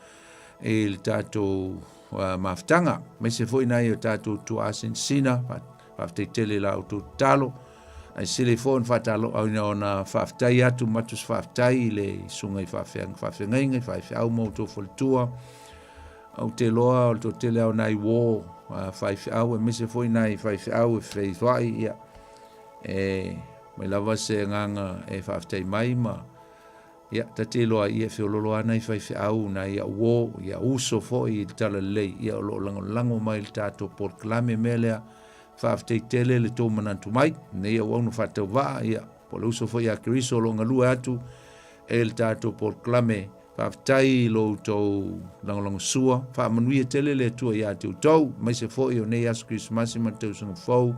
i le tatou uh, mafutaga. Aemaise foi nai o tatou tuaasinasina. Faafetai tele i la outou tatalo. Ae sili foi ona faatalo ona ona faafetai atu ma atu se faafetai i le susuga i faafeagaiga i faifeau ma outou faletua. Ou te iloa o le toatele lava o nai uō uh, faifeau aemaise foi nai faifeau e feitoai ia E mai lava se agaga e faafetai mai ma ia ta te iloa ia e feololo lava nai faifeau nai au uo ia uso foi i le talalelei ia o lo o lagolago mai le tatou polokalame mea lea faafetai tele le tou manatu mai nei auauna faatauvaa ia po o le uso foi ia Keriso o lo o galue atu e le tatou polokalame faafetai i lo outou lagolagosua faamanuia tele le Atua ia te outou aemaise foi o nei aso Kerisimasi ma le tausaga fou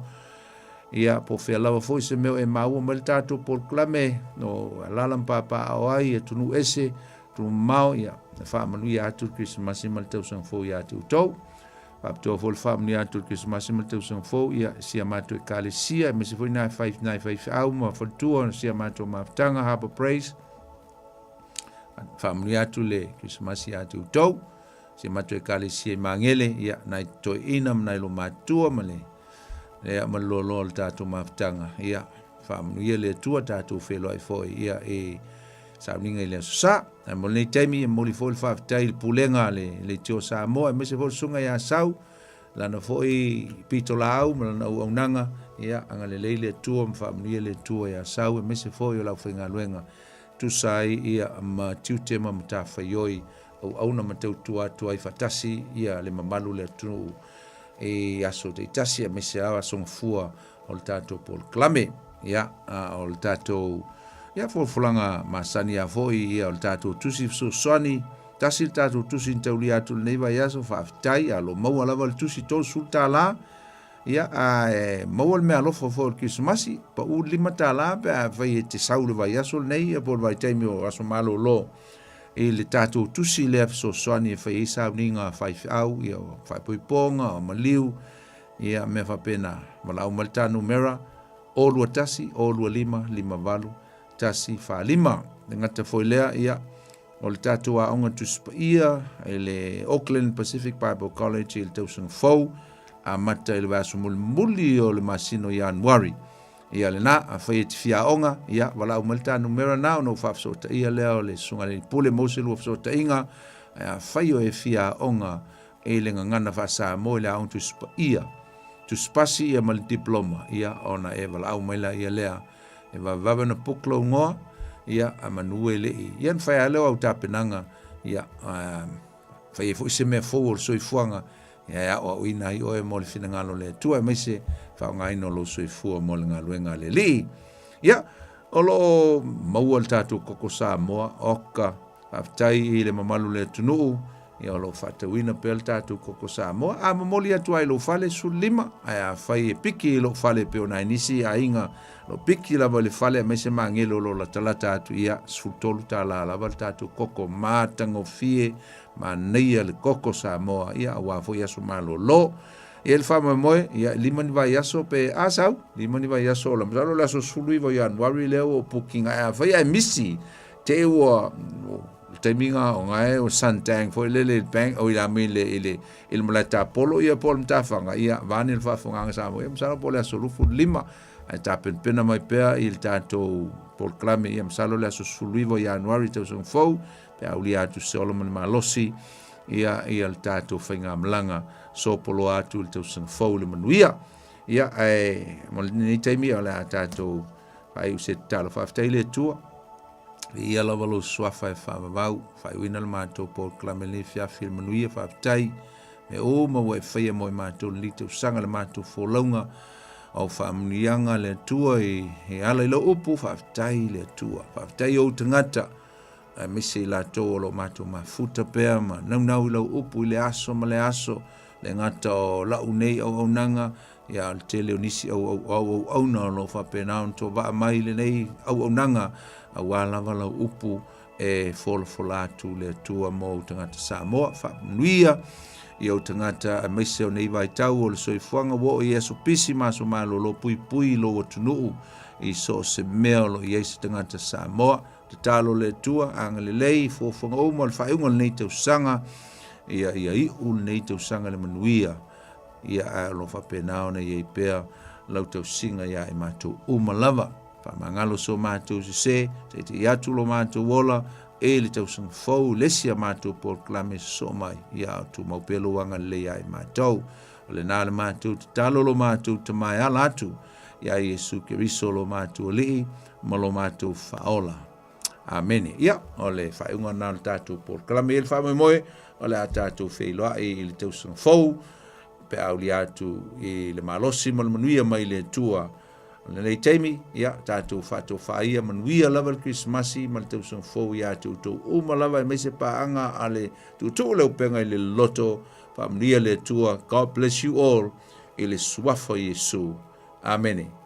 Ia, po o fea lava foi se mea o e maua mai le tatou polokalame, no alaala ma papaaao ai, atunuu ese, atunuu mamao, ia, e faamanuia atu le Kerisimasi ma le tausaga fou ia te outou. Faapitoa foi le faamanuia atu le Kerisimasi ma le tausaga fou, ia, si a matou ekalesia, aemaise foi nai fai, nai faifeau ma faletua, si a matou mafutaga, Harbour Praise. Faamanuia atu le Kerisimasi ia te outou. Si a matou ekalesia i Magele, ia, nai toeaina ma nai lomatua ma le Ia, ma le loaloa o le tatou mafutaga, ia, faamanuia le Atua tatou feiloai foi, ia, i sauniga i le Aso Sa. Ae mo lenei taimi e momoli foi le faafetai i le Pulega a le Leitio Samoa aemaise foi le Susuga ia Sau, lana foi pitolaau ma lana auaunaga, ia agalelei le Atua ma faamanuia le Atua ia Sau aemaise foi o le aufaigaluega tusa ai ia ma tiute ma matafaioi auauna ma tautua atu ai faatasi ia le mamalu o le atunuu i aso taitasi aemaise lava aso gafua o le tatou polokalame. Ia, a o le tatou ia folafolaga masani lava foi ia o le tatou tusi fesoasoani, tasi le tatou tusi na taulia atu i lenei vaiaso, faafetai, a o lo o maua lava le tusi $30, ia, ae maua le meaalofa foi o le Kerisimasi, pau le $5 pe afai e te sau i le vaiaso lenei ia po o le vaitaimi o aso malolo i le tatou tusi lea fesoasoani e fai ai sauniga a faifeau, ia o faaipoipoga, o maliu, ia mea faapena. Valaau mai le ta numera 021 025 58 145. Le gata foi lea, ia, o le tatou aoga Tusi Paia i le Auckland Pacific Bible College i le tausaga fou, amata i le vaiaso mulimuli o le masina o Ianuari. Ia lena, afai e te fia aoga, ia, valaau mai le ta numera na ona ou faafesootaia lea o le Susuga i le Alii Pule mo se lua fesootaiga, ae afai o e fia aoga i le gagana faa-Samoa i le aoga Tusi Paia, Tusi Pasi ia ma le Diploma, ia, ona e valaau mai laia lea e vavevave ona book lou igoa, ia, a manu e le i, ia ona fai lava lea o au tapenaga, ia, fai ai foi se mea fou o le soifuaga, ia, e aoaoina ai oe mo le finagalo o le Atua, aemaise faaaogaina o lou soifua mo le galuega a le Alii. Ia, o lo o maua le tatou koko Samoa, oka, Faafetai i le mamalu o le atunuu, ia o lo o faatauina pea le tatou koko Samoa. A momoli atu lava i lou fale, 15, ae afai e piki i lou fale e pei o nai nisi aiga o lo o piki lava i le fale aemaise magele o lo o latalata atu, ia, $13 lava le tatou koko matagofie, manaia le koko Samoa, ia aua foi aso malolo. Ia le faamoemoe, ia, e 5 ni vaiaso pe a sau, 5 ni vaiaso ola, masalo o le aso 19 o Ianuari lea ua ou booking ai, afai ae misi, Te ua le taimi nga o ngae o Santang foi lele i le bank o i le i le i le malae tapolo ia po o le matafaga ia vaeane le faafofogaaga Samoa ia masalo po o le aso 25 ae tapenapena mai pea i le tatou polokalame ia masalo le aso 19 o Ianuari tausaga fou pe a aulia atu se ola ma le malosi ia ia le tatou faigamalaga sopoloa atu i le tausaga fou i le manuia ia ae mo lenei taimi o le a tatou Faaiu se tatalo. Faafetai i le Atua. Viia lava lou suafa e faavavau. Faaiuina le matou polokalame lenei afiafi i le manuia. Faafetai mea uma ua e faia mo i matou lenei tausaga, le matou folauga o faamanuiaga le Atua i, e ala i lau upu. Faafetai i le Atua. Faafetai i ou tagata aemaise i latou o lo o matou mafuta pea ma naunau i lau upu i le aso ma le aso, le gata o lau nei auaunaga, ia o le tele o nisi auaunaga o lo o faapena ona tovaa mai i lenei auaunaga, aua lava lau upu e folafola atu le Atua mo ou tagata Samoa. Faamanuia i ou tagata aemaise o nei vaitau o le soifuaga ua oo i aso pisi ma aso malolo, puipui i lou atunuu i so o se mea o lo o i ai se tagata Samoa. Tatalo le Atua, agalelei i fuafuaga uma o le faaiuga o lenei tausaga, ia ia iu lenei tausaga i le manuia, ia ae o lo o faapena ona i ai pea lau tausiga iā i matou uma lava. Faamagalo so matou sese, taitai atu lo matou ola e le tausaga fou i le isi a matou polokalame sosoo mai, ia a o tumau pea lou agalelei iā i matou. O lena le matou tatalo lo matou Tama e ala atu iā Iesu Keriso lo matou Alii ma lo matou Faaola. Amene. Ia, o le faaiuga lena o le tatou polokalame. Ia le faamoemoe, o le a tatou feiloai i le tausaga fou, pe a aulia atu i le malosi ma le manuia mai le Atua. O lenei taimi, ia, tatou faatofaa ia manuia lava le Kerisimasi ma le tausaga fou ia te outou uma lava, aemaise paaga a le tuutuu le upega i le loto. Faamanuia le Atua. God bless you all i le suafa o Iesu. Amene.